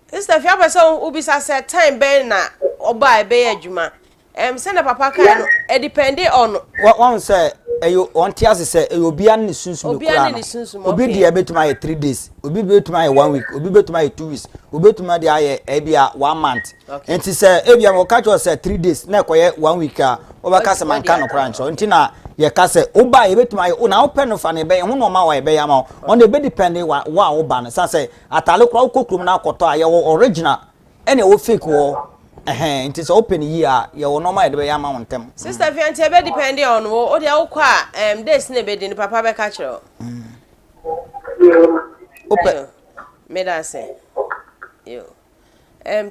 Sister Fia pɛ sɛ wobisa sɛ time bɛn na ɔba a ɛbɛyɛ adwuma. Um, sɛ na papa kan no, it depend on. Wɔn sɛ Ɛyɛ ɔnte ase sɛ ɛyɛ obiara ne ne sunsum Obiara ekura ne no. ne sunsum, Obi okay. deɛ bɛtumi ayɛ 3 days, obi bɛtumi ayɛ one week, obi bɛtumi ayɛ 2 weeks, obi bɛtumi de ayɛ ebi a one month. Nti sɛ ebi a wɔka kyerɛ sɛ 3 days na ɛkɔyɛ one week a, wɔbɛka sɛ manka Wɔde no koraa nkyerɛ. Nti na yɛka sɛ woba a, yɛbɛtumi ayɛ na wopɛ no fa no ɛbɛyɛ ho nneɛma wɔ yɛbɛyɛ ama wo. Ɔno ɛbɛ depend wa wo a woba no san sɛ ataale koraa wokɔ kurom na akɔtɔ a, yɛwɔ original ɛna ɛwɔ fake wɔ ɛhɛn. Nti sɛ wopɛ no yie a, yɛwɔ nneɛma a yɛde bɛyɛ ama wo ntɛm. Sister Fia, nti ɛbɛ depend on wo. O deɛ wokɔ a, days na ɛbɛdi no, papa bɛka kyerɛ wo. Wopɛ. Yo, meda ase. Yo.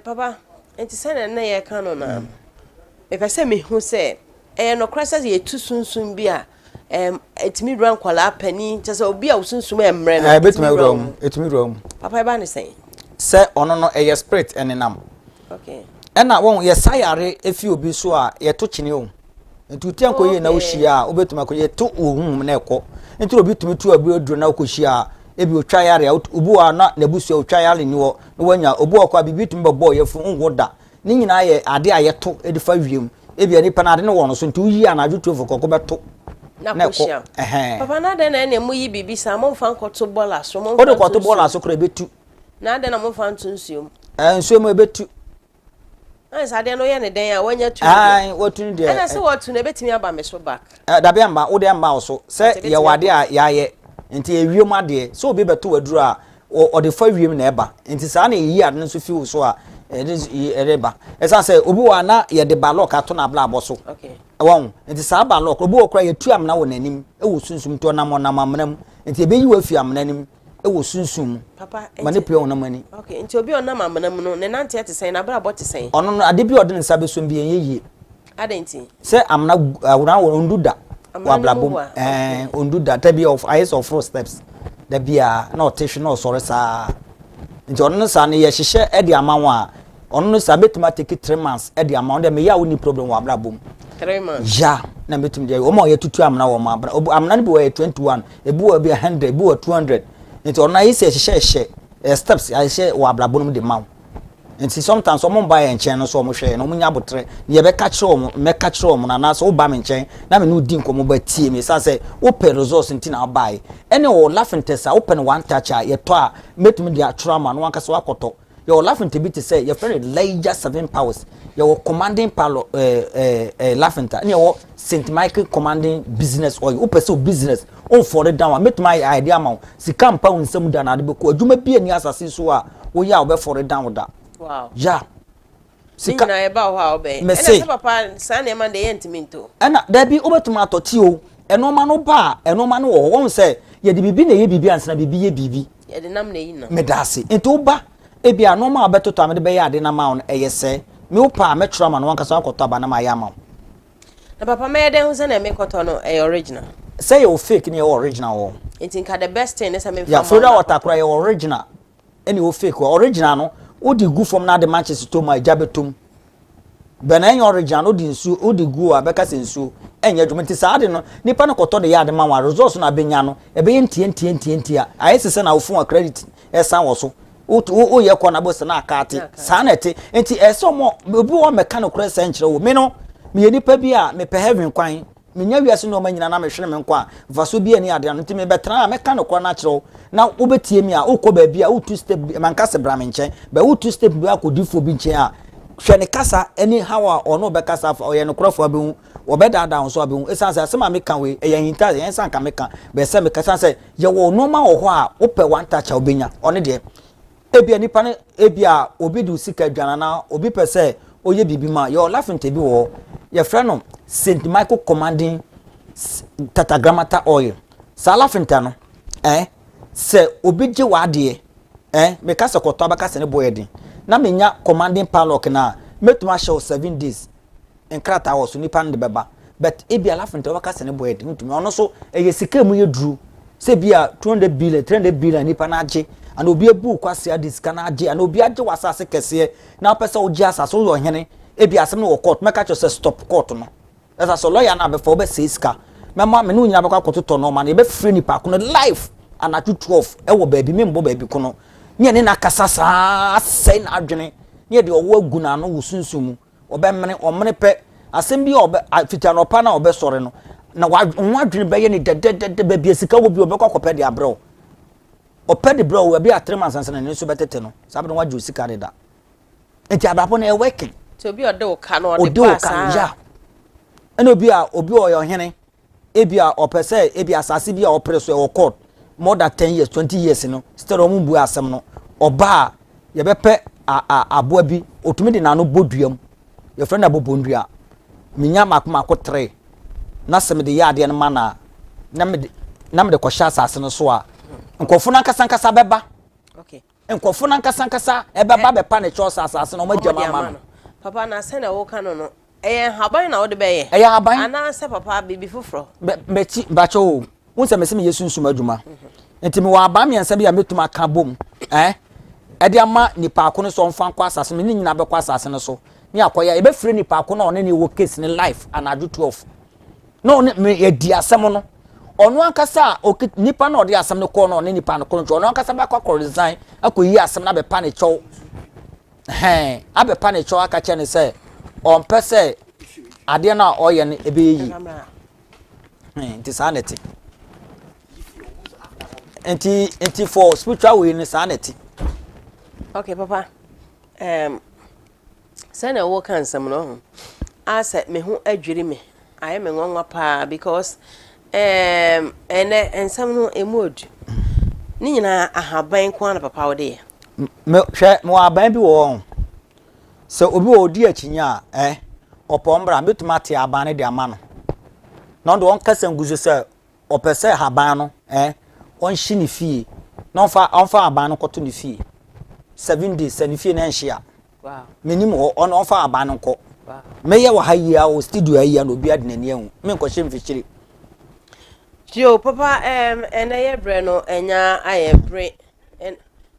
Papa, nti sɛnea na yɛka no na mepɛ sɛ mehu sɛ ɛyɛ nokorɛ sɛ yɛtu sunsum bi a ɛtumi wura nkwadaa panin, kyɛ sɛ obi a wo sunsum ɛmmerɛ no ɛɛ bɛtumi ɛtumi awura wura wo mu mu. Ɛtumi wura mu. Papa, ɛba ne sɛn? Sɛ ɔno no ɛyɛ spirit ɛnenam. Ɛna wɔn yɛsa yare efi obi so a, yɛto kyene o. Nti wotia nkɔ yie na wohyia a, wobɛtumi akɔ yɛto wɔ huhum na ɛkɔ. Nti obi tumi tu abu aduro na wokɔhyia a, ebi otwa yare a, obi wɔ a na n'abusua otwa yare ni hɔ na wanya. Obi wɔ kɔ a, biribi tumi bɛbɔ yɛfunu nwo da. Ne nyinaa yɛ ade a yɛto de fa wiem. Ebi a nipa no ade no wɔ no so, nti woyi anadwo 12 kɔkɔ bɛto na na ɛkɔ. Kɔhyia. Ɛhɛn. Papa, na adɛn na ɛnea moyi biribi saa momfa nkɔto bɔɔla so, momfa wode nto kɔto nsuo bɔɔla mu? so koraa, ɛbɛtu. Na adɛn na momfa nto nsuo mu? Ɛɛ, nsuo mu ɛbɛtu. Na sɛ adeɛ no yɛ ne dɛn a wanya tu no deɛ Ae, watu no deɛ. Ɛna sɛ wɔtu no, ɛbɛtumi aba me so back? Dabi, amba wode amba wo so sɛ Nti ɛbɛtumi yɛwɔ akɔ. adeɛ a yɛayɛ nti ewiem adeɛ sɛ obi bɛto waduro a, ɔde fa wiem na ɛba. Nti saa na yɛyi ade no nso fi wo so a, ɛde ɛde ba. Ɛsan sɛ obi wɔ a na yɛde balɔk ato n'abrabɔ so. Wɔn nti saa balɔk, obi wɔ koraa yɛtu amena wɔ n'anim ɛwɔ sunsum, nti ɔnam amena mu, nti yɛbɛyi wɔ afi amena nim ɛwɔ sunsum mu. Papa, ma ne pue ɔnam ani. Okay, nti obi a ɔnam amena mu no, ne nanteɛ te sɛn? N'abrabɔ te sɛn? Ɔno no, ade bi a ɔde ne nsa bɛsom bi ɛnyɛ yie. Adɛn nti? Sɛ amena awona wɔ ondu da wɔ Amena no abrabɔ mu mu. wa? Ɛɛ, ondu da da bi a ayɛ sɛ ɔforo steps da bi a na ɔte hwe na ɔsɔre saa. Nti ɔno no saa no, yɛhyehyɛ ɛde ama wɔn a, ɔno no saa bɛtumi atake 3 months ɛde ama wɔn deɛ meyɛ a, wonni problem wɔ abrabɔ mu. 3 months? Ya, na mɛtumi deɛ wɔn a yɛtutu amena wɔ wɔn abra amena no bi wɔ yɛ 21, ebi wɔ bi 100, ebi wɔ 200. Nti ɔno ayɛ sɛ ɛhyehyɛ ɛhyɛ ɛyɛ steps ayɛhyɛ wɔ abrabɔ no mu de ma wo. Nti sometimes wɔn mba yɛn nkyɛn no so, wɔn hwɛ yɛn na wɔn nya abotire na yɛbɛka kyerɛ wɔn, mɛka kyerɛ wɔn no, anaasɛ woba me nkyɛn na me ne wo di nkɔmɔ ba, tie me san sɛ wopɛ results nti na wobaeɛ. Ɛne wɔ laughing test a wopɛ no, one touch a yɛtɔ a, mɛtumi de atwerɛ ama no wankasa wakɔtɔ. Yɛwɔ laughing bi te sɛ yɛfrɛ no Leisure Seven Powers, yɛwɔ Commanding Palo ɛɛ ɛɛ laughing ta, ɛne yɛwɔ St Michael Commanding Business Oil. Wopɛ sɛ o business womfɔre down a, mɛtumi ayɛ ayɛde ama wo. Sika mpa wo nsam da na ade bɛkɔ adwuma bi ani asase so a woyɛ a, wobɛfɔre down da. Ya. Sika nyinaa ɛba hɔ a wobɛyɛ. Mese. Ɛna sɛ papa, saa nneɛma deɛ yɛntumi nto. Ɛna dabi, wobɛtumi atɔ ti o. Ɛnɔɔma no ba a, ɛnɔɔma no wɔ hɔ. Wɔn sɛ yɛde biribi na ɛyɛ biribi ansa na biribi yɛ biribi. Yɛde nam na eyi nam. Meda ase. Nti woba ebi a, nɔɔma a wobɛtotɔ a mede bɛyɛ ade na ma wo no, ɛyɛ sɛ me wopɛ a, mɛtwerɛ ama no wankasa wakɔtɔ aba na ma ayɛ ama wo. Na papa, mɛyɛ dɛn ho sɛ na mekɔtɔ no ɛyɛ original? Sɛ yɛwɔ fake ne yɛwɔ original wɔ. Nti nka the best thing ne sɛ memfa ya ma Florida wo na water koraa, yɛwɔ original ɛne yɛwɔ fake wɔ. Original no, wode gu fam na ade matches tɔ mu a, egya bɛtɔ mu. Bɛn ɛnyɛ original no, wode nsuo wode gu a, bɛka sɛ nsuo ɛnyɛ adwuma. Nti saa ade no, nipa no kɔtɔ de yɛ ade ma wɔn a, results no abɛnya no ɛbɛyɛ ntia ntia ntia ntia. Ayɛ sɛ na wo phone a credit ɛsan wɔ so, woyɛ kɔ na bɔ sɛ na aka ate saa na ɛte. Nti ɛsɛ ɔmo obi wɔ mɛka no korɛ sɛ nkyerɛ wo. Me no, meyɛ nipa bi a mepɛ heaven kwan. Menya wiase nneɛma nyinaa na mehwere me nkwa a, mfaso bi ani adeɛ no. Nti mebɛtena a, mɛka nokorɛ no akyerɛ wo na wobɛtie mi a, wokɔ baabi a wotu step bi, manka sɛ bra me nkyɛn bɛ, wotu step bi akɔ difoɔ bi nkyɛn a, hwɛ ne kasa ne how a ɔno bɛkasa afa. Ɔyɛ nokorɛfoɔ abɛhu, wɔbɛdaadaa wo nso abɛhu. Ɛsiane sɛ asɛm a meka wei ɛyɛ ahinta, ɛyɛ nsa nka meka bɛɛ sɛ meka. Ɛsiane sɛ yɛwɔ nneɛma wɔ hɔ a wopɛ one touch a, wobɛnya. Ɔno deɛ, ebia nipa no, ebia obi de sika adwane anaa obi pɛ sɛ ɔyɛ biribi ma yɛwɔ laughing bi wɔ hɔ, yɛfrɛ no St Michael Commanding Tetragrammaton Oil. Saa laughing no, sɛ obi gye w'adeɛ, meka sɛ kɔtɔ abɛka sɛ ne bɔ yɛ den na menya commanding padlock no a, mɛtumi ahyɛ wo 7 days nkrataa wɔ so, nipa no de bɛba. But ebi a laughing waka sɛ ne bɔ yɛ den, ntumi. Ɔno nso ɛyɛ sika mu yɛ duru sɛ bi a 200 billion, 300 billion nipa no agye, ana obi ebu kwasi ade sika no agye, ana obi agye wɔ asase kɛseɛ na apɛ sɛ wogye asase, woyɛ ɔhene, ebi asɛm no wɔ court, mɛka kyerɛ sɛ stop court no. Ɛsɛ sɛ lɔya no abɛfa wobɛsɛe sika. Mɛma me ne wo nyinaa bɛkɔ akɔtotɔ nɔɔma no, yɛbɛfrɛ nipa ko no live anadwo 12 ɛwɔ baabi, membɔ baabi ko no, ne yɛne no akasa saa sɛe n'adwene ne yɛde ɔwɔ agu n'ano wɔ sunsum mu. Ɔbɛmene, ɔmene pɛ asɛm bi a ɔbɛ fiti anɔpa na ɔbɛsɔre no. Na wa ho adwene bɛyɛ ne dɛdɛdɛdɛ baabi a sika wɔ bi ɔbɛkɔ akɔpɛ de abrɛ wo. Ɔpɛ de brɛ wo ebi a 3 months ansa na n'ani so bɛtete no. Saa bɛ no wagye wo sika deda. Nti abrabɔ no ɛyɛ working. Nti obi a ɔde wo ka no ɔde Ɔde wo ba ka no saa. ya. Ɛna obi a ɔyɛ ɔhene ebi a ɔpɛ sɛ ebi asase bi a ɔpere so ɛwɔ court more than 10 years, 20 years no, still ɔmo bu asɛm no. Ɔbaa a yɛbɛpɛ a a aboa bi otumi de n'ano bɔ dua mu, yɛfrɛ no abobɔndua. Menya mako mako tere na sɛ mede yɛ adeɛ no ma na na mede kɔhyɛ asase no so a, nkɔfo no ankasa ankasa bɛba. Nkɔfo no ankasa ankasa ɛbɛba bɛpa ne kyɛw sɛ asase no ɔmo agya mu ama no. Papa, na sɛ na woka no, ɛyɛ nhaban na wode bɛyɛ? Ɛyɛ ahaban. Anaasɛ papa, biribi foforɔ? Bɛkyi bakyɛ o, wo sɛ mese meyɛ sunsum adwuma nti mewɔ aban mmiɛnsa bi a mɛtumi aka bom ɛde ama nipa ako no sɛ ɔmfa nkɔ asase no ne nyinaa bɛkɔ asase no so ne akɔyɛ. Yɛbɛfrɛ nipa ako na ɔne ne wɔ case ne life anadwo 12 na ɔne me yɛdi asɛm no. Ɔno ankasa a ɔki nipa na ɔde asɛm no kɔɔ no, ɔne nipa no kɔ no, ɔno ankasa bɛkɔ akɔ resign akɔyi asɛm no abɛpa ne kyɛw hɛn, abɛpa ne kyɛw aka kyerɛ ne sɛ ɔmpɛ sɛ adeɛ no a ɔyɛ no ɛbɛyɛ yie. Nti saa na ɛte. Nti for spiritual way no, saa na ɛte. Okay papa, sɛnea wɔka nsɛm no ho asɛ me ho adwiri me, ayɛ me nwanwa paa because ɛnɛ nsɛm no emu odu ne nyinaa ahaban ko ara na papa wode yɛ. Me hwɛ, mewɔ aban bi wɔ hɔ sɛ obi wɔ odi akyinya a ɔpɔ mbra, metumi ate aban no de ama no na ɔde ɔnkasa ngu so sɛ ɔpɛ sɛ haban no ɔnhye ne fie na ɔmfa aban no kɔto ne fie 7 days. Sɛ ne fie no ɛnhye a, menim hɔ, ɔno ɔmfa aban no nkɔ. Mɛyɛ wɔ ha yie a, wɔ studio ha yie a, na obi ade n'ani ahu menkɔhyɛ mfikyire. Yo papa, ɛnɛ yɛ brɛ no ɛnya ayɛ bere,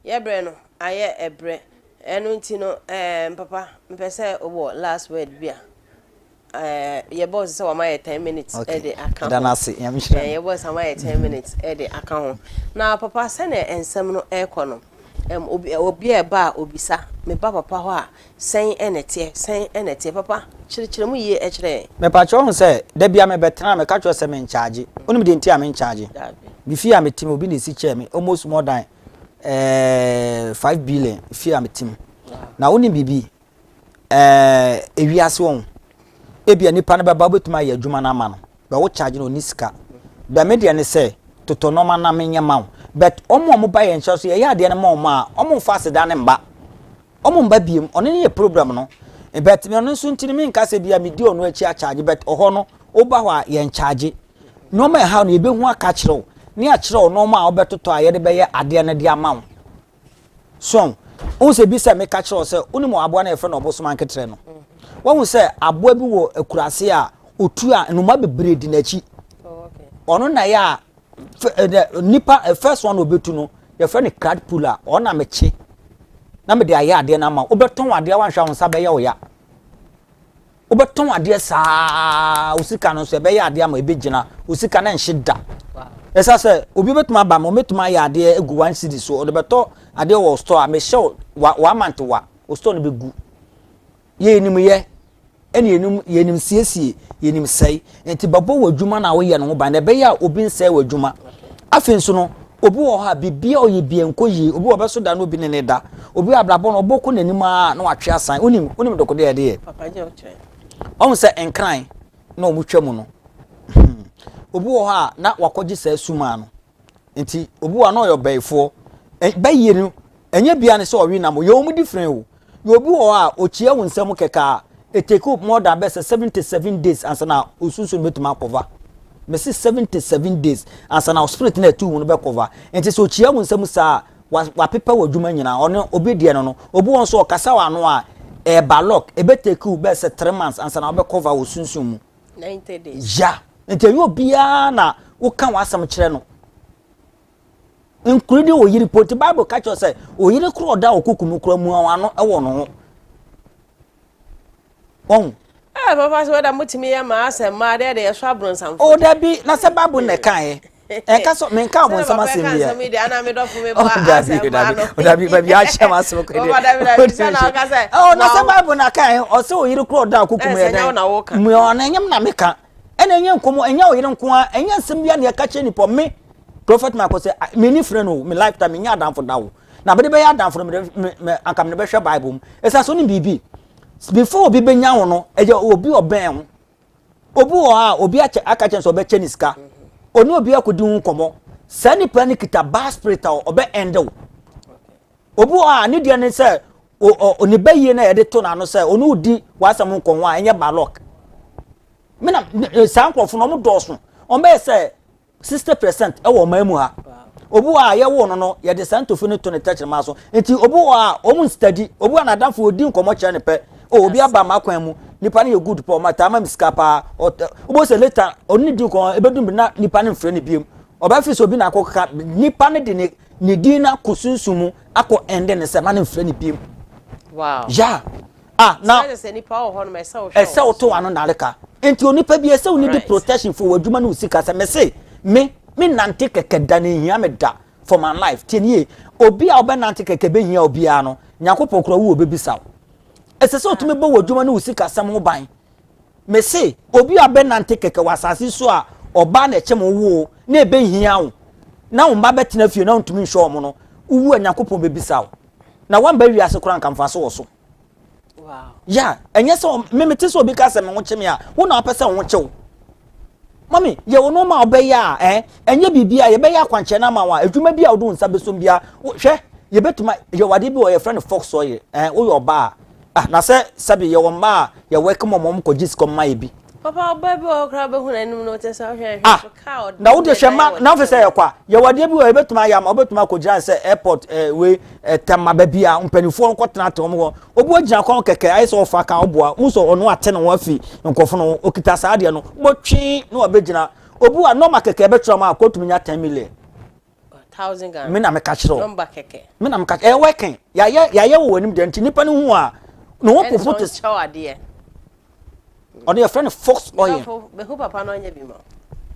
yɛ brɛ no ayɛ ɛbrɛ. Ɛno nti no, papa, mepɛ sɛ wowɔ last word bi a yɛbɔ sɛ wama yɛ 10 minutes ɛde aka ho. Yɛbɔ sɛ wama yɛ 10 minutes ɛde aka ho. Na papa, sɛnea nsɛm no ɛrekɔ no, obi obi a ɛba a obisa meba papa hɔ a, sɛn ɛna ɛteɛ, sɛn ɛna ɛteɛ? Papa, kyerɛkyerɛ mu yie ɛkyerɛ yɛn. Mepakyɛ wo sɛ da bia mebɛtena meka kyerɛ sɛ menkyagye. Wonim deɛ nti a menkyagye? Me fie a metim, obi na ɛsi kyɛɛ me almost more than 5 billion fie a metim. Na wonim biribi, ewiase wɔn ebia nipa no bɛba, wobɛtumi ayɛ adwuma no ama no bɛ wo charge no, ɔni sika bɛ. Me deɛ ne sɛ totɔ nɔɔma na menyɛ ma wo, but ɔmo a ɔmo ba yɛn nkyɛn so yɛyɛ adeɛ no ma ɔmo a, ɔmo nfa aseda ne mba, ɔmo mba biem. Ɔno ne yɛ program no, but ɔno nso nti no menka sɛ bia medi ɔno akyi akyagye, but ɔhɔ no woba hɔ a, yɛn charge. Nneɛma ɛha no yɛbɛhu aka kyerɛ wo ne akyerɛ wo nneɛma a wobɛtotɔ a yɛde bɛyɛ adeɛ no de ama wo so. Wohu sɛ bi sɛ meka kyerɛ wo sɛ wonim aboa no a yɛfrɛ no ɔbosom anketrɛ no, wahu sɛ aboa bi wɔ akuraase a otu a nnoma bebree di n'akyi. Ɔno na yɛ a nipa first one obetu no yɛfrɛ no crowd puller. Ɔno na mekye na mede ayɛ adeɛ no ama wo. Wobɛtɔn adeɛ a wanhwɛ a wo nsa bɛyɛ wo ya. Wobɛtɔn adeɛ saa, wo sika no nso ɛbɛyɛ adeɛ ama ɛbɛgyina, wo sika no nhye da. Ɛsa sɛ obi bɛtumi aba ma ɔmɛtumi ayɛ adeɛ agu 1 cedi so, ɔde bɛtɔ adeɛ wɔ store a mehyɛ wo wa 1 month wa wo store no bɛgu. Yɛnim yɛ ɛne yɛnim, yɛnim siesie, yɛnim sɛe. Nti bɛbɔ wɔ adwuma no a woyɛ no ho ban na ɛbɛyɛ a obi nsɛe wɔ adwuma. Afei nso no, obi wɔ hɔ a biribi a ɔyɛ bia nkɔ yie. Obi wɔ bɛso da na obi ne ne da. Obi wɔ abrabɔ no ɔbɔ kɔ n'anim a na watwe asan. Wonim dɔkɔdeɛ a yɛde yɛ? Papa gye ɔkyerɛ. Ɔhu sɛ nkran na ɔmo twa mu no, obi wɔ hɔ a na wakɔgye saa sumaa no. Nti obi wɔ hɔ a na ɔyɛ ɔbɛyifoɔ. Bɛyie no ɛnyɛ bia ne sɛ ɔwe nam o, yɛ wɔn different o. Yɛ obi wɔ hɔ a okyia wo nsam kɛkɛ a, it take you more than bɛ sɛ 77 days ansa na osunsun bɛtumi akɔva. Mesi 77 days ansa na spirit na ɛtu wo no bɛkɔva. Nti sɛ okyia wo nsam saa a, wapepa wɔ adwuma nyinaa. Ɔno obi deɛ no, obi wɔ nso ɔkasa wɔ ano a ɛɛba lock, ebe take you bɛ sɛ 3 months ansa na wobɛkɔva wɔ sunsun mu. 90 days. Ya, nti ɛnyɛ obiara na woka w'asɛm kyerɛ no, including oyiri po. Nti Bible ka kyerɛ sɛ oyiri koro ɔda ɔkoko mu kora mu ano ɛwɔ no ho wɔn. Papa, sɛ wɔda motumi yɛ maa sɛ mmaa deɛ de yɛsɔ abrɔnsamfo. O dabi, na sɛ Bible na ɛka yɛ ɛka so menka ɔbɔnsam asɛm bi yɛ. Oh dabi, dabi, dabi, baabi ahyɛ ma asɛm kɔ deɛ. Oh, na sɛ Bible na ka yɛ ɔsɛ oyiri koro ɔda ɔkoko mu yɛ dɛn mu ɔno ɛnyɛm na meka. Ɛna ɛnyɛ nkɔmɔ, ɛnyɛ ɔyere nko ara, ɛnyɛ nsɛm bi a na yɛka kyerɛ nipa. Me Prophet Michael sɛ me ni frɛ no me lifetime me nyɛ adamfo da o. Na mede bɛyɛ adamfo no mede me me anka mede bɛhwɛ Bible mu. Ɛsɛ so ne biribi. Before obi bɛnya wo no, ɛyɛ obi ɔbɛn ho. Obi wɔ hɔ a obi akyɛ aka kyɛn sɛ ɔbɛkyɛ ne sika. Ɔne obi akɔdi ho nkɔmɔ. Saa nipa no kita bad spirit a ɔbɛ ɛnde wo. Obi wɔ hɔ a ne deɛ ne sɛ ne bɛyie no a yɛde to n'ano sɛ ɔne odi w'asɛm nkɔmɔ a ɛnyɛ balɔk. Me na saa nkurɔfo no wɔn dɔɔso. Wɔn bɛyɛ sɛ 60% ɛwɔ ɔman mu ha. Obi wɔ a yɛwoo no no yɛde saa ntofi no to ne tɛkyerɛma so. Nti obi wɔ a wɔn nstadi. Obi wɔ a n'adamfo odi nkɔmɔ kyerɛ ne pɛ. O obi aba m'akwan mu. Nipa no yɛ good pɔ. Ɔma taa ma me sika paa. Wobɛhu sɛ later ɔne ne di nkɔmɔ ebedu bi na nipa no mfrɛ no biem. Ɔbɛfi sɛ obi na akɔkeka nipa no de ne ne din no akɔ sunsum mu akɔ ɛnde ne sɛ ma no mfrɛ no biem. Wow. Yeah. Ah, na sɛ nipa wɔ hɔ nom ɛsɛ wohwɛ ɛsɛ woto ano nareka. Nti onipa bi ɛsɛ wo need protection for w'adwuma ne wo sika sɛ mese me me nante kɛkɛ da na ehia me da for my life. Tie nie, obi a wobɛnante kɛkɛ bɛhia obiara no, Nyankopɔn kora wo obɛbisa wo. Ɛsɛ sɛ wotumi bɔ w'adwuma ne wo sikasɛm ho ban. Mese obi a bɛnante kɛkɛ wɔ asase so a ɔbaa na ɛkyɛm wo na ɛbɛhia wo na wo mma bɛtena fie na wontumi nhwɛ wɔn no, wowu a Nyankopɔn bɛbisa wo. Na woamba wiase koraa nka mfaso wɔ so. Ya, ɛnyɛ sɛ me mete sɛ obi ka sɛ me ho kye me a, wo na wopɛ sɛ wo ho kye wo. Mami, yɛ wo nneɛma a wobɛyɛ a, eh, ɛnyɛ biribi a yɛbɛyɛ akwankyerɛ no ama wo a, adwuma bi a wode wo nsa bɛsom biara, hwɛ, yɛbɛtumi yɛwɔ adeɛ bi wɔ yɛfrɛ no fox oil, eh, woyɛ ɔbaa a, ah, na sɛ sɛbe yɛwɔ mmaa a yɛwɔ ɛkama wɔn kɔgye sika ma yɛ bi. Papa, ɔbaa bi wɔ hɔ koraa wobɛhu n'anim no, wote sɛ ɔhwɛ Ah, nhwɛ so kaa ɔde na wode hwɛ ma dan na wɔ wofɛ sɛ yɛkɔ a yɛwɔ adeɛ bi wɔ yɛbɛtumi ayɛ ama wobɛtumi akɔgyina sɛ airport eh, wei eh, tɛma baabi a mpanimfoɔ nkɔtena te wɔn hɔ obi wagyina kwan kɛkɛ ayɛ sɛ ɔfa ka ɔboa wo sɛ ɔno ate ne ho afi nkɔfo no ɔkita saa adeɛ no wobɛtwe na wabɛgyina obi wa nɔma kɛkɛ ɛbɛtwerɛ ma akɔtumi nya 10 million thousand Ghana. Me na meka kyerɛ wo. Number kɛkɛ. Me na meka ɛyɛ working. Yɛayɛ yɛayɛ wɔ w'anim deɛ nti nipa no hu a ne ho popo te. Ɛnkyɛw adeɛ. Ɔno yɛfrɛ no fox oil. Mehu papa no ɔnyɛ bi ma.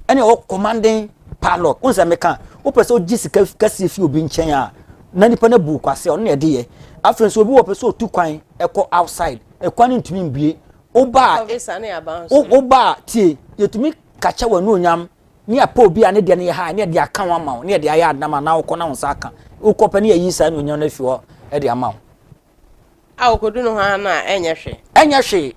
Ɛne ɛwɔ commanding padlock. Wohu sɛ meka wopɛ sɛ wogye sika kɛseɛ fi obi nkyɛn a na nipa no abu kwase ɔno na ɛde yɛ. Afei nso obi wɔ pɛ sɛ otu kwan ɛkɔ outside ɛkwan no ntumi mbue. Woba a woba a tie yɛtumi kakyɛ wɔ anuonyam Ne yɛapɛ obi a ne deɛ no yɛ ha ne yɛde aka ho ama wo ne yɛde ayɛ adam anaa wokɔ na wo nsa aka wokɔ pɛ ne yɛyi saa anuonyam no afi hɔ de ama wo. A okodu no hɔ ara no a ɛnyɛ hwee. Ɛnyɛ hwee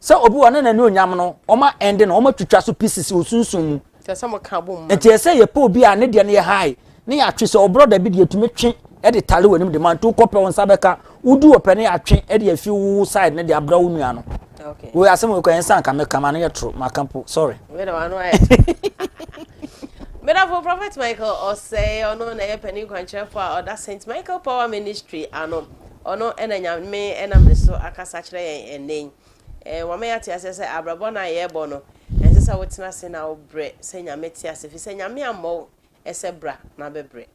sɛ obi wɔ ne n'anuonyam no wɔma ɛnde no wɔma twitwa so pieces wɔ sunsum mu. Kyerɛ sɛ mo ka bom ma. Nti ɛsɛ yɛpɛ obi a ne deɛ no yɛ high ne yɛatwe sɛ ɔbrɔda bi deɛ tumi twe de tare w'anim de ma nti wokɔ pɛ wo nsa bɛka wodu wɔ pɛ ne yɛatwe de afi wo side no de abrɛ wo nua no. Okay. Wei asɛm wei kɔ yɛn nsa nka meka ma no yɛ toro maka mpo sorry. Wei na wano ayɛ. Medafo Prophet Michael Osei ɔno na ɛyɛ panin kwankyerɛfo a ɔda St Michael Power Ministry ano. Ɔno ɛna Nyame ɛnam ne so akasa kyerɛ yɛn ɛnnɛ yi. Eh, wama yɛate aseɛ sɛ abrabɔ no a yɛrebɔ no, ɛnsɛ sɛ wotena ase na wobrɛ sɛ Nyame te ase, fi sɛ Nyame ammɔ wo ɛsɛ bra na bɛbrɛ.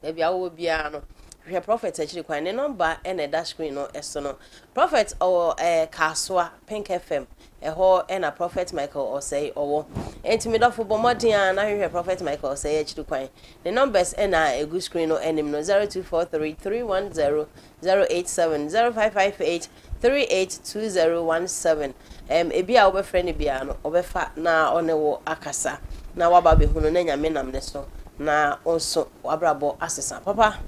Baabi a wowɔ biara no, hwehwɛ Prophet akyiri kwan. Ne nɔmba na ɛda screen no so no. Prophet ɔwɔ eh, Kasoa, Pink FM. Ɛhɔ na Prophet Michael Osei ɔwɔ. Enti me dɔfo bɔ mmɔden ara na hwehwɛ Prophet Michael Osei akyiri kwan. Ne numbers na ɛgu screen no anim no, 0243 310 087 0558 382017. Ɛm, ebi a wobɛfrɛ no biara no, ɔbɛfa na ɔne wo akasa na woaba abɛhunu na Nyame nam ne so na wo nso w'abrabɔ asesa. Papa,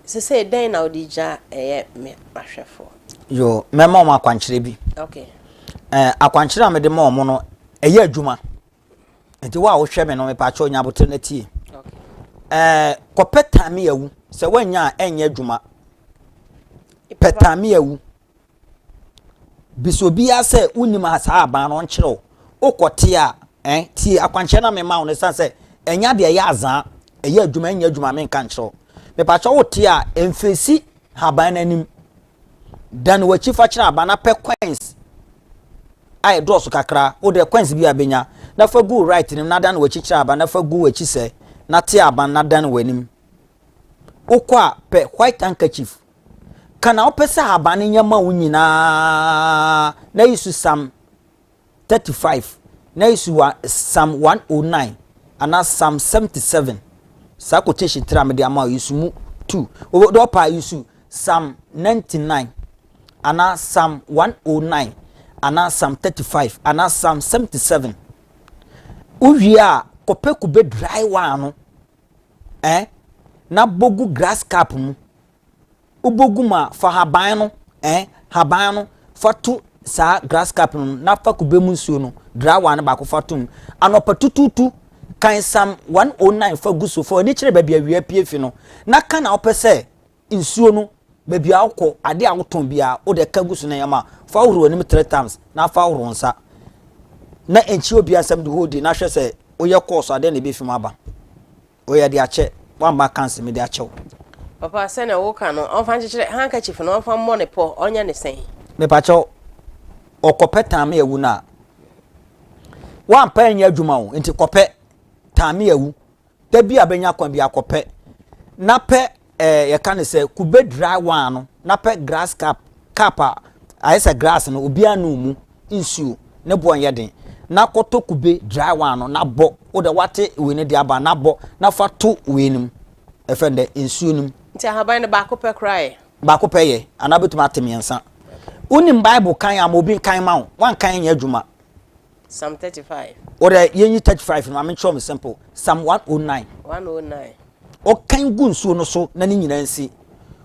sesei dɛn na wode gya ɛyɛ me ahwɛfoɔ? Yo, mɛma wɔn akwankyerɛ bi. Okay. Eh, akwankyerɛ a mede ma wɔn no, ɛyɛ adwuma. Nti wo a wohwɛ me no, mepaakyɛw nya abotere na tie. Okay. Eh, kɔpɛ tame awu. Sɛ woannya a, ɛnyɛ adwuma. Pɛ tame awu. Bisa obiara sɛ wonim a saa aban no ɔnkyerɛ wo. Wokɔte a, eh, tie akwankyerɛ na mema wo no ɛsiane sɛ ɛnyɛ adeɛ ɛyɛ azaa, ɛyɛ adwuma, ɛnyɛ adwuma menka nkyerɛ wo. Mepakyɛ wote a, mfesi haban no anim. Dan w'akyi fa kyerɛ aban na pɛ coins a ɛdɔɔso kakra, wo deɛ coins bi a bɛnya, na fa gu right no na dan w'akyi kyerɛ aban na fa gu w'akyi sɛ, na te aban na dan w'anim. Wokɔ a, pɛ white handkerchief. Ka na wopɛ sɛ ahaban no nyɛ ma wo nyinaa na yi so Psalm 35, na yi so Psalm 109 anaa Psalm 77. Saa quotation three a mede ama wo yi so mu two. Wode ɔpa yi so Psalm 99 anaa Psalm 109. anaa Psalm 35 anaa Psalm 77. Wowie a, kɔpɛ kube dry one no eh, na bɔ gu grass cup mu. Wobɔ gu mu a, fa haban no eh, haban no fa to saa grass cup no na fa kube mu nsuo no dry one no baako fa to mu. Anɔpa tutuutu, kan Psalm 109 fa gu so, fa w'ani kyerɛ baabi awia pie fi no na ka na wopɛ sɛ nsuo no baabi a wokɔ, adeɛ a wotɔn biara wode ka gu so na yɛma fa hohoro w'anim three times na fa hohoro wo nsa na nkyi obi asɛm de hold na hwɛ sɛ woyɛ course adeɛ na ɛbɛfi mu aba. Woyɛ de akyɛ wamma kanse mede akyɛ wo. Papa sɛnea woka no ɔmfa nkyekyere handkerchief no ɔmfa mmɔ ne pɔ ɔnyɛ ne sɛn. Mepakyɛw ɔkɔpɛ taame awu no a wampɛ nyɛ adwuma o nti kɔpɛ taame awu da bi a bɛnya kwan bi akɔpɛ na pɛ ɛɛ yɛka ne sɛ kube dry one no na pɛ grass cap cap a ayɛ sɛ grass no obiara no mu nsuo ne boɔ nyɛ den na kɔtɔ kube dry one no na bɔ wo de wate wei no de aba na bɔ na fa to wei no mu ɛfɛ dɛ nsuo no mu. Nti ahaban no baako pɛ koraa yɛ? Baako pɛ yɛ anaa wobɛtumi ate mmiɛnsa. Wonim Bible kan ama obi nkan ma wo wankan nyɛ adwuma. Psalm 35. Wode yɛnyi 35 no ma menkyerɛ me simple. Psalm 109. 109. Ɔkan gu nsuo no so na ne nyinaa nsi.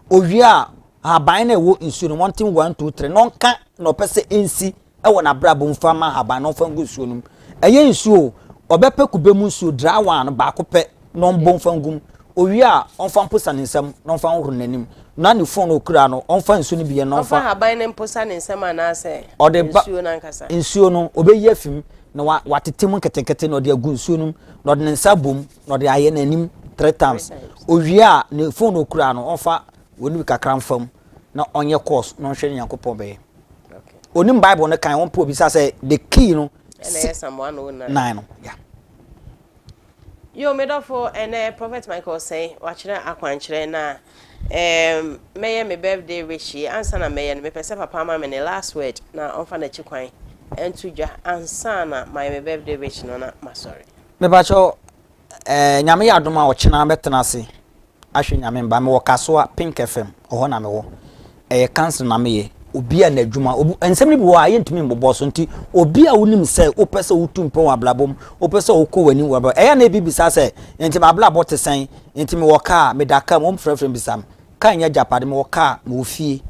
Owie a haban na ɛwɔ nsuo no wɔnten 1 2 3 na ɔnka na ɔpɛ sɛ ɛnsi ɛwɔ n'abrabɔ mu fa ma haban na ɔmfa ngu nsuo no mu. Ɛyɛ nsuo o, ɔbɛpɛ kube mu nsuo dry one no baako pɛ na ɔmbɔ mfa ngu mu. Owie a ɔmfa mposa ne nsam na ɔmfa nhohoro n'anim na ne phone okura no ɔmfa nsuo no bi yɛ na ɔmfa. Ɔmfa haban no mposa ne nsam anaasɛ ɔde ba nsuo no ankasa? Nsuo no ɔbɛyi afi mu na wa watete mu nketenkete na ɔde agu nsuo no mu na ɔde ne nsa abom na ɔde ayɛ n'anim three times. Owie a ne phone okura no ɔmfa wɔn bi kakra mfa mu na ɔnyɛ course na ɔnhwɛ ne Nyankopɔn bɛyɛ. Onim Bible no kan wɔn po obisa sɛ the key no. Ɛna ɛyɛ Psalm 109 nine no yeah. Yo, me dɔfo, ɛnɛ Prophet Michael Osei wakyerɛ akwankyerɛ na um, mɛyɛ me birthday wish yi ansa na mɛyɛ no mepɛ sɛ papa ama me ne last word na ɔmfa n'akyi kwan ɛnto dwa ansa na mayɛ me birthday wish no na masɔre. Mepakyɛw eh, Nyame yɛ adom a ɔkyena mɛtena ase ahwɛ Nyame mba. Mewɔ Kasoa, Pink FM, ɔhɔ na mewɔ. Ɛyɛ council na meyɛ. Obi a n'adwuma, obi, nsɛm no bi wɔ hɔ a yɛntumi mbobɔ so nti obi a wonim sɛ wopɛ sɛ wotu mpɔn wɔ abrabɔ mu, wopɛ sɛ wokɔ w'anim wɔ abrabɔ ɛyɛ na ebi bisa sɛ, nti m'abrabɔ te sɛn? Nti mewɔ kaa, meda kaa mu, wɔmfrɛfrɛ me bisa me. Kaa nyɛ agyapade, mewɔ kaa, mewɔ fie.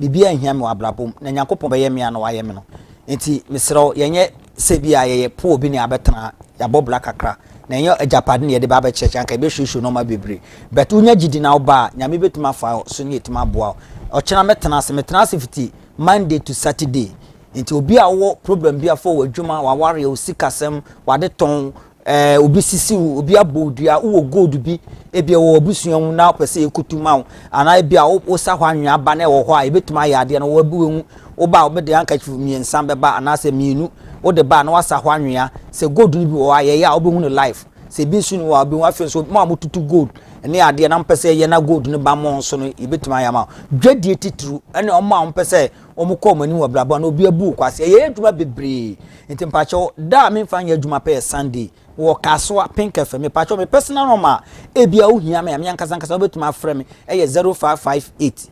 Biribiara nhia me wɔ abrabɔ mu, na Nyankopɔn bɛyɛ me a na wayɛ me no. Nti mesrɛ wo, yɛnyɛ sɛ bi a yɛyɛ poor bi na yɛabɛtena ha, yɛabɔ bra kakra, na ɛnyɛ agyapade na yɛde ba abɛkyerɛkyerɛ, anka yɛbɛhwiehwie nneɛma bebree. But wonya gyidi na woba a, Nyame bɛtumi afa wo so ne yɛtumi aboa wo. Ɔkyena mɛtena ase, metena ase fiti Monday to Saturday. Nti obi a wowɔ problem bi afa w'adwuma, w'awareɛ, wo sikasɛm, w'adetɔn, Ɛɛ, obi sisi wo, obi abɔ wo dua, wowɔ gold bi, ebia wɔ w'abusua mu na wopɛ sɛ yɛkutu ma wo, anaa ebia wosa hɔ anwea ba na ɛwɔ hɔ a, yɛbɛtumi ayɛ adeɛ no, wɔahu, woba a wobɛde handkerchief mmiɛnsa bɛba anaasɛ mmienu, wode ba a na wasa hɔ anwea. Sɛ gold no bi wɔ hɔ a, yɛyɛ a wobɛhu no live. Sɛ ebi nso ni hɔ a, wobɛhu. Afei nso, mo a motutu gold ne adeɛ na mopɛ sɛ yɛyɛ na gold no ba mo nso no, yɛbɛtumi ayɛ ama wo. Dwadie titiriw ne wɔn a wɔpɛ sɛ wɔkɔ wɔn anim wɔ abrabɔ na obi abu wo kwasea. Yɛyɛ adwuma bebree. Nti mpakyɛw da a memfa nyɛ adwuma pɛ yɛ Sunday wɔ Kasoa Pink FM. Mepakyɛw me personal number a ebia wohia me a me ankasa ankasa wobɛtumi afrɛ me ɛyɛ 0558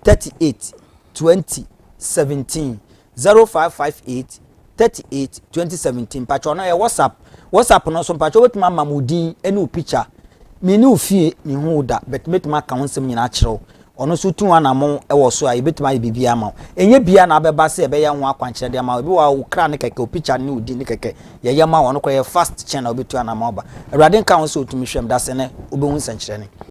38 20 17 0558 38 20 17. Mpakyɛw no ɛyɛ WhatsApp. WhatsApp no nso mpakyɛw wobɛtumi ama mo din ne wo picture. Me ne wo fie mehu wo da but mɛtumi aka wo nsɛm nyinaa akyerɛ wo. Ɔno nso tu anamɔn wɔ so a, yɛbɛtumi ayɛ biribiara ama wo. Ɛnyɛ biara na abɛba sɛ yɛbɛyɛ ho akwankyerɛ de ama wo. Ebi wɔ hɔ a, wo kra ne kɛkɛ, wo picture ne wo din ne kɛkɛ, yɛyɛ ma wo. Ɔno koraa yɛ fast kyɛn na wobɛtu anamɔn aba. Awurade nka wo sɛ wotumi hwɛ me dasene, wobɛhu nsɛnkyerɛnne.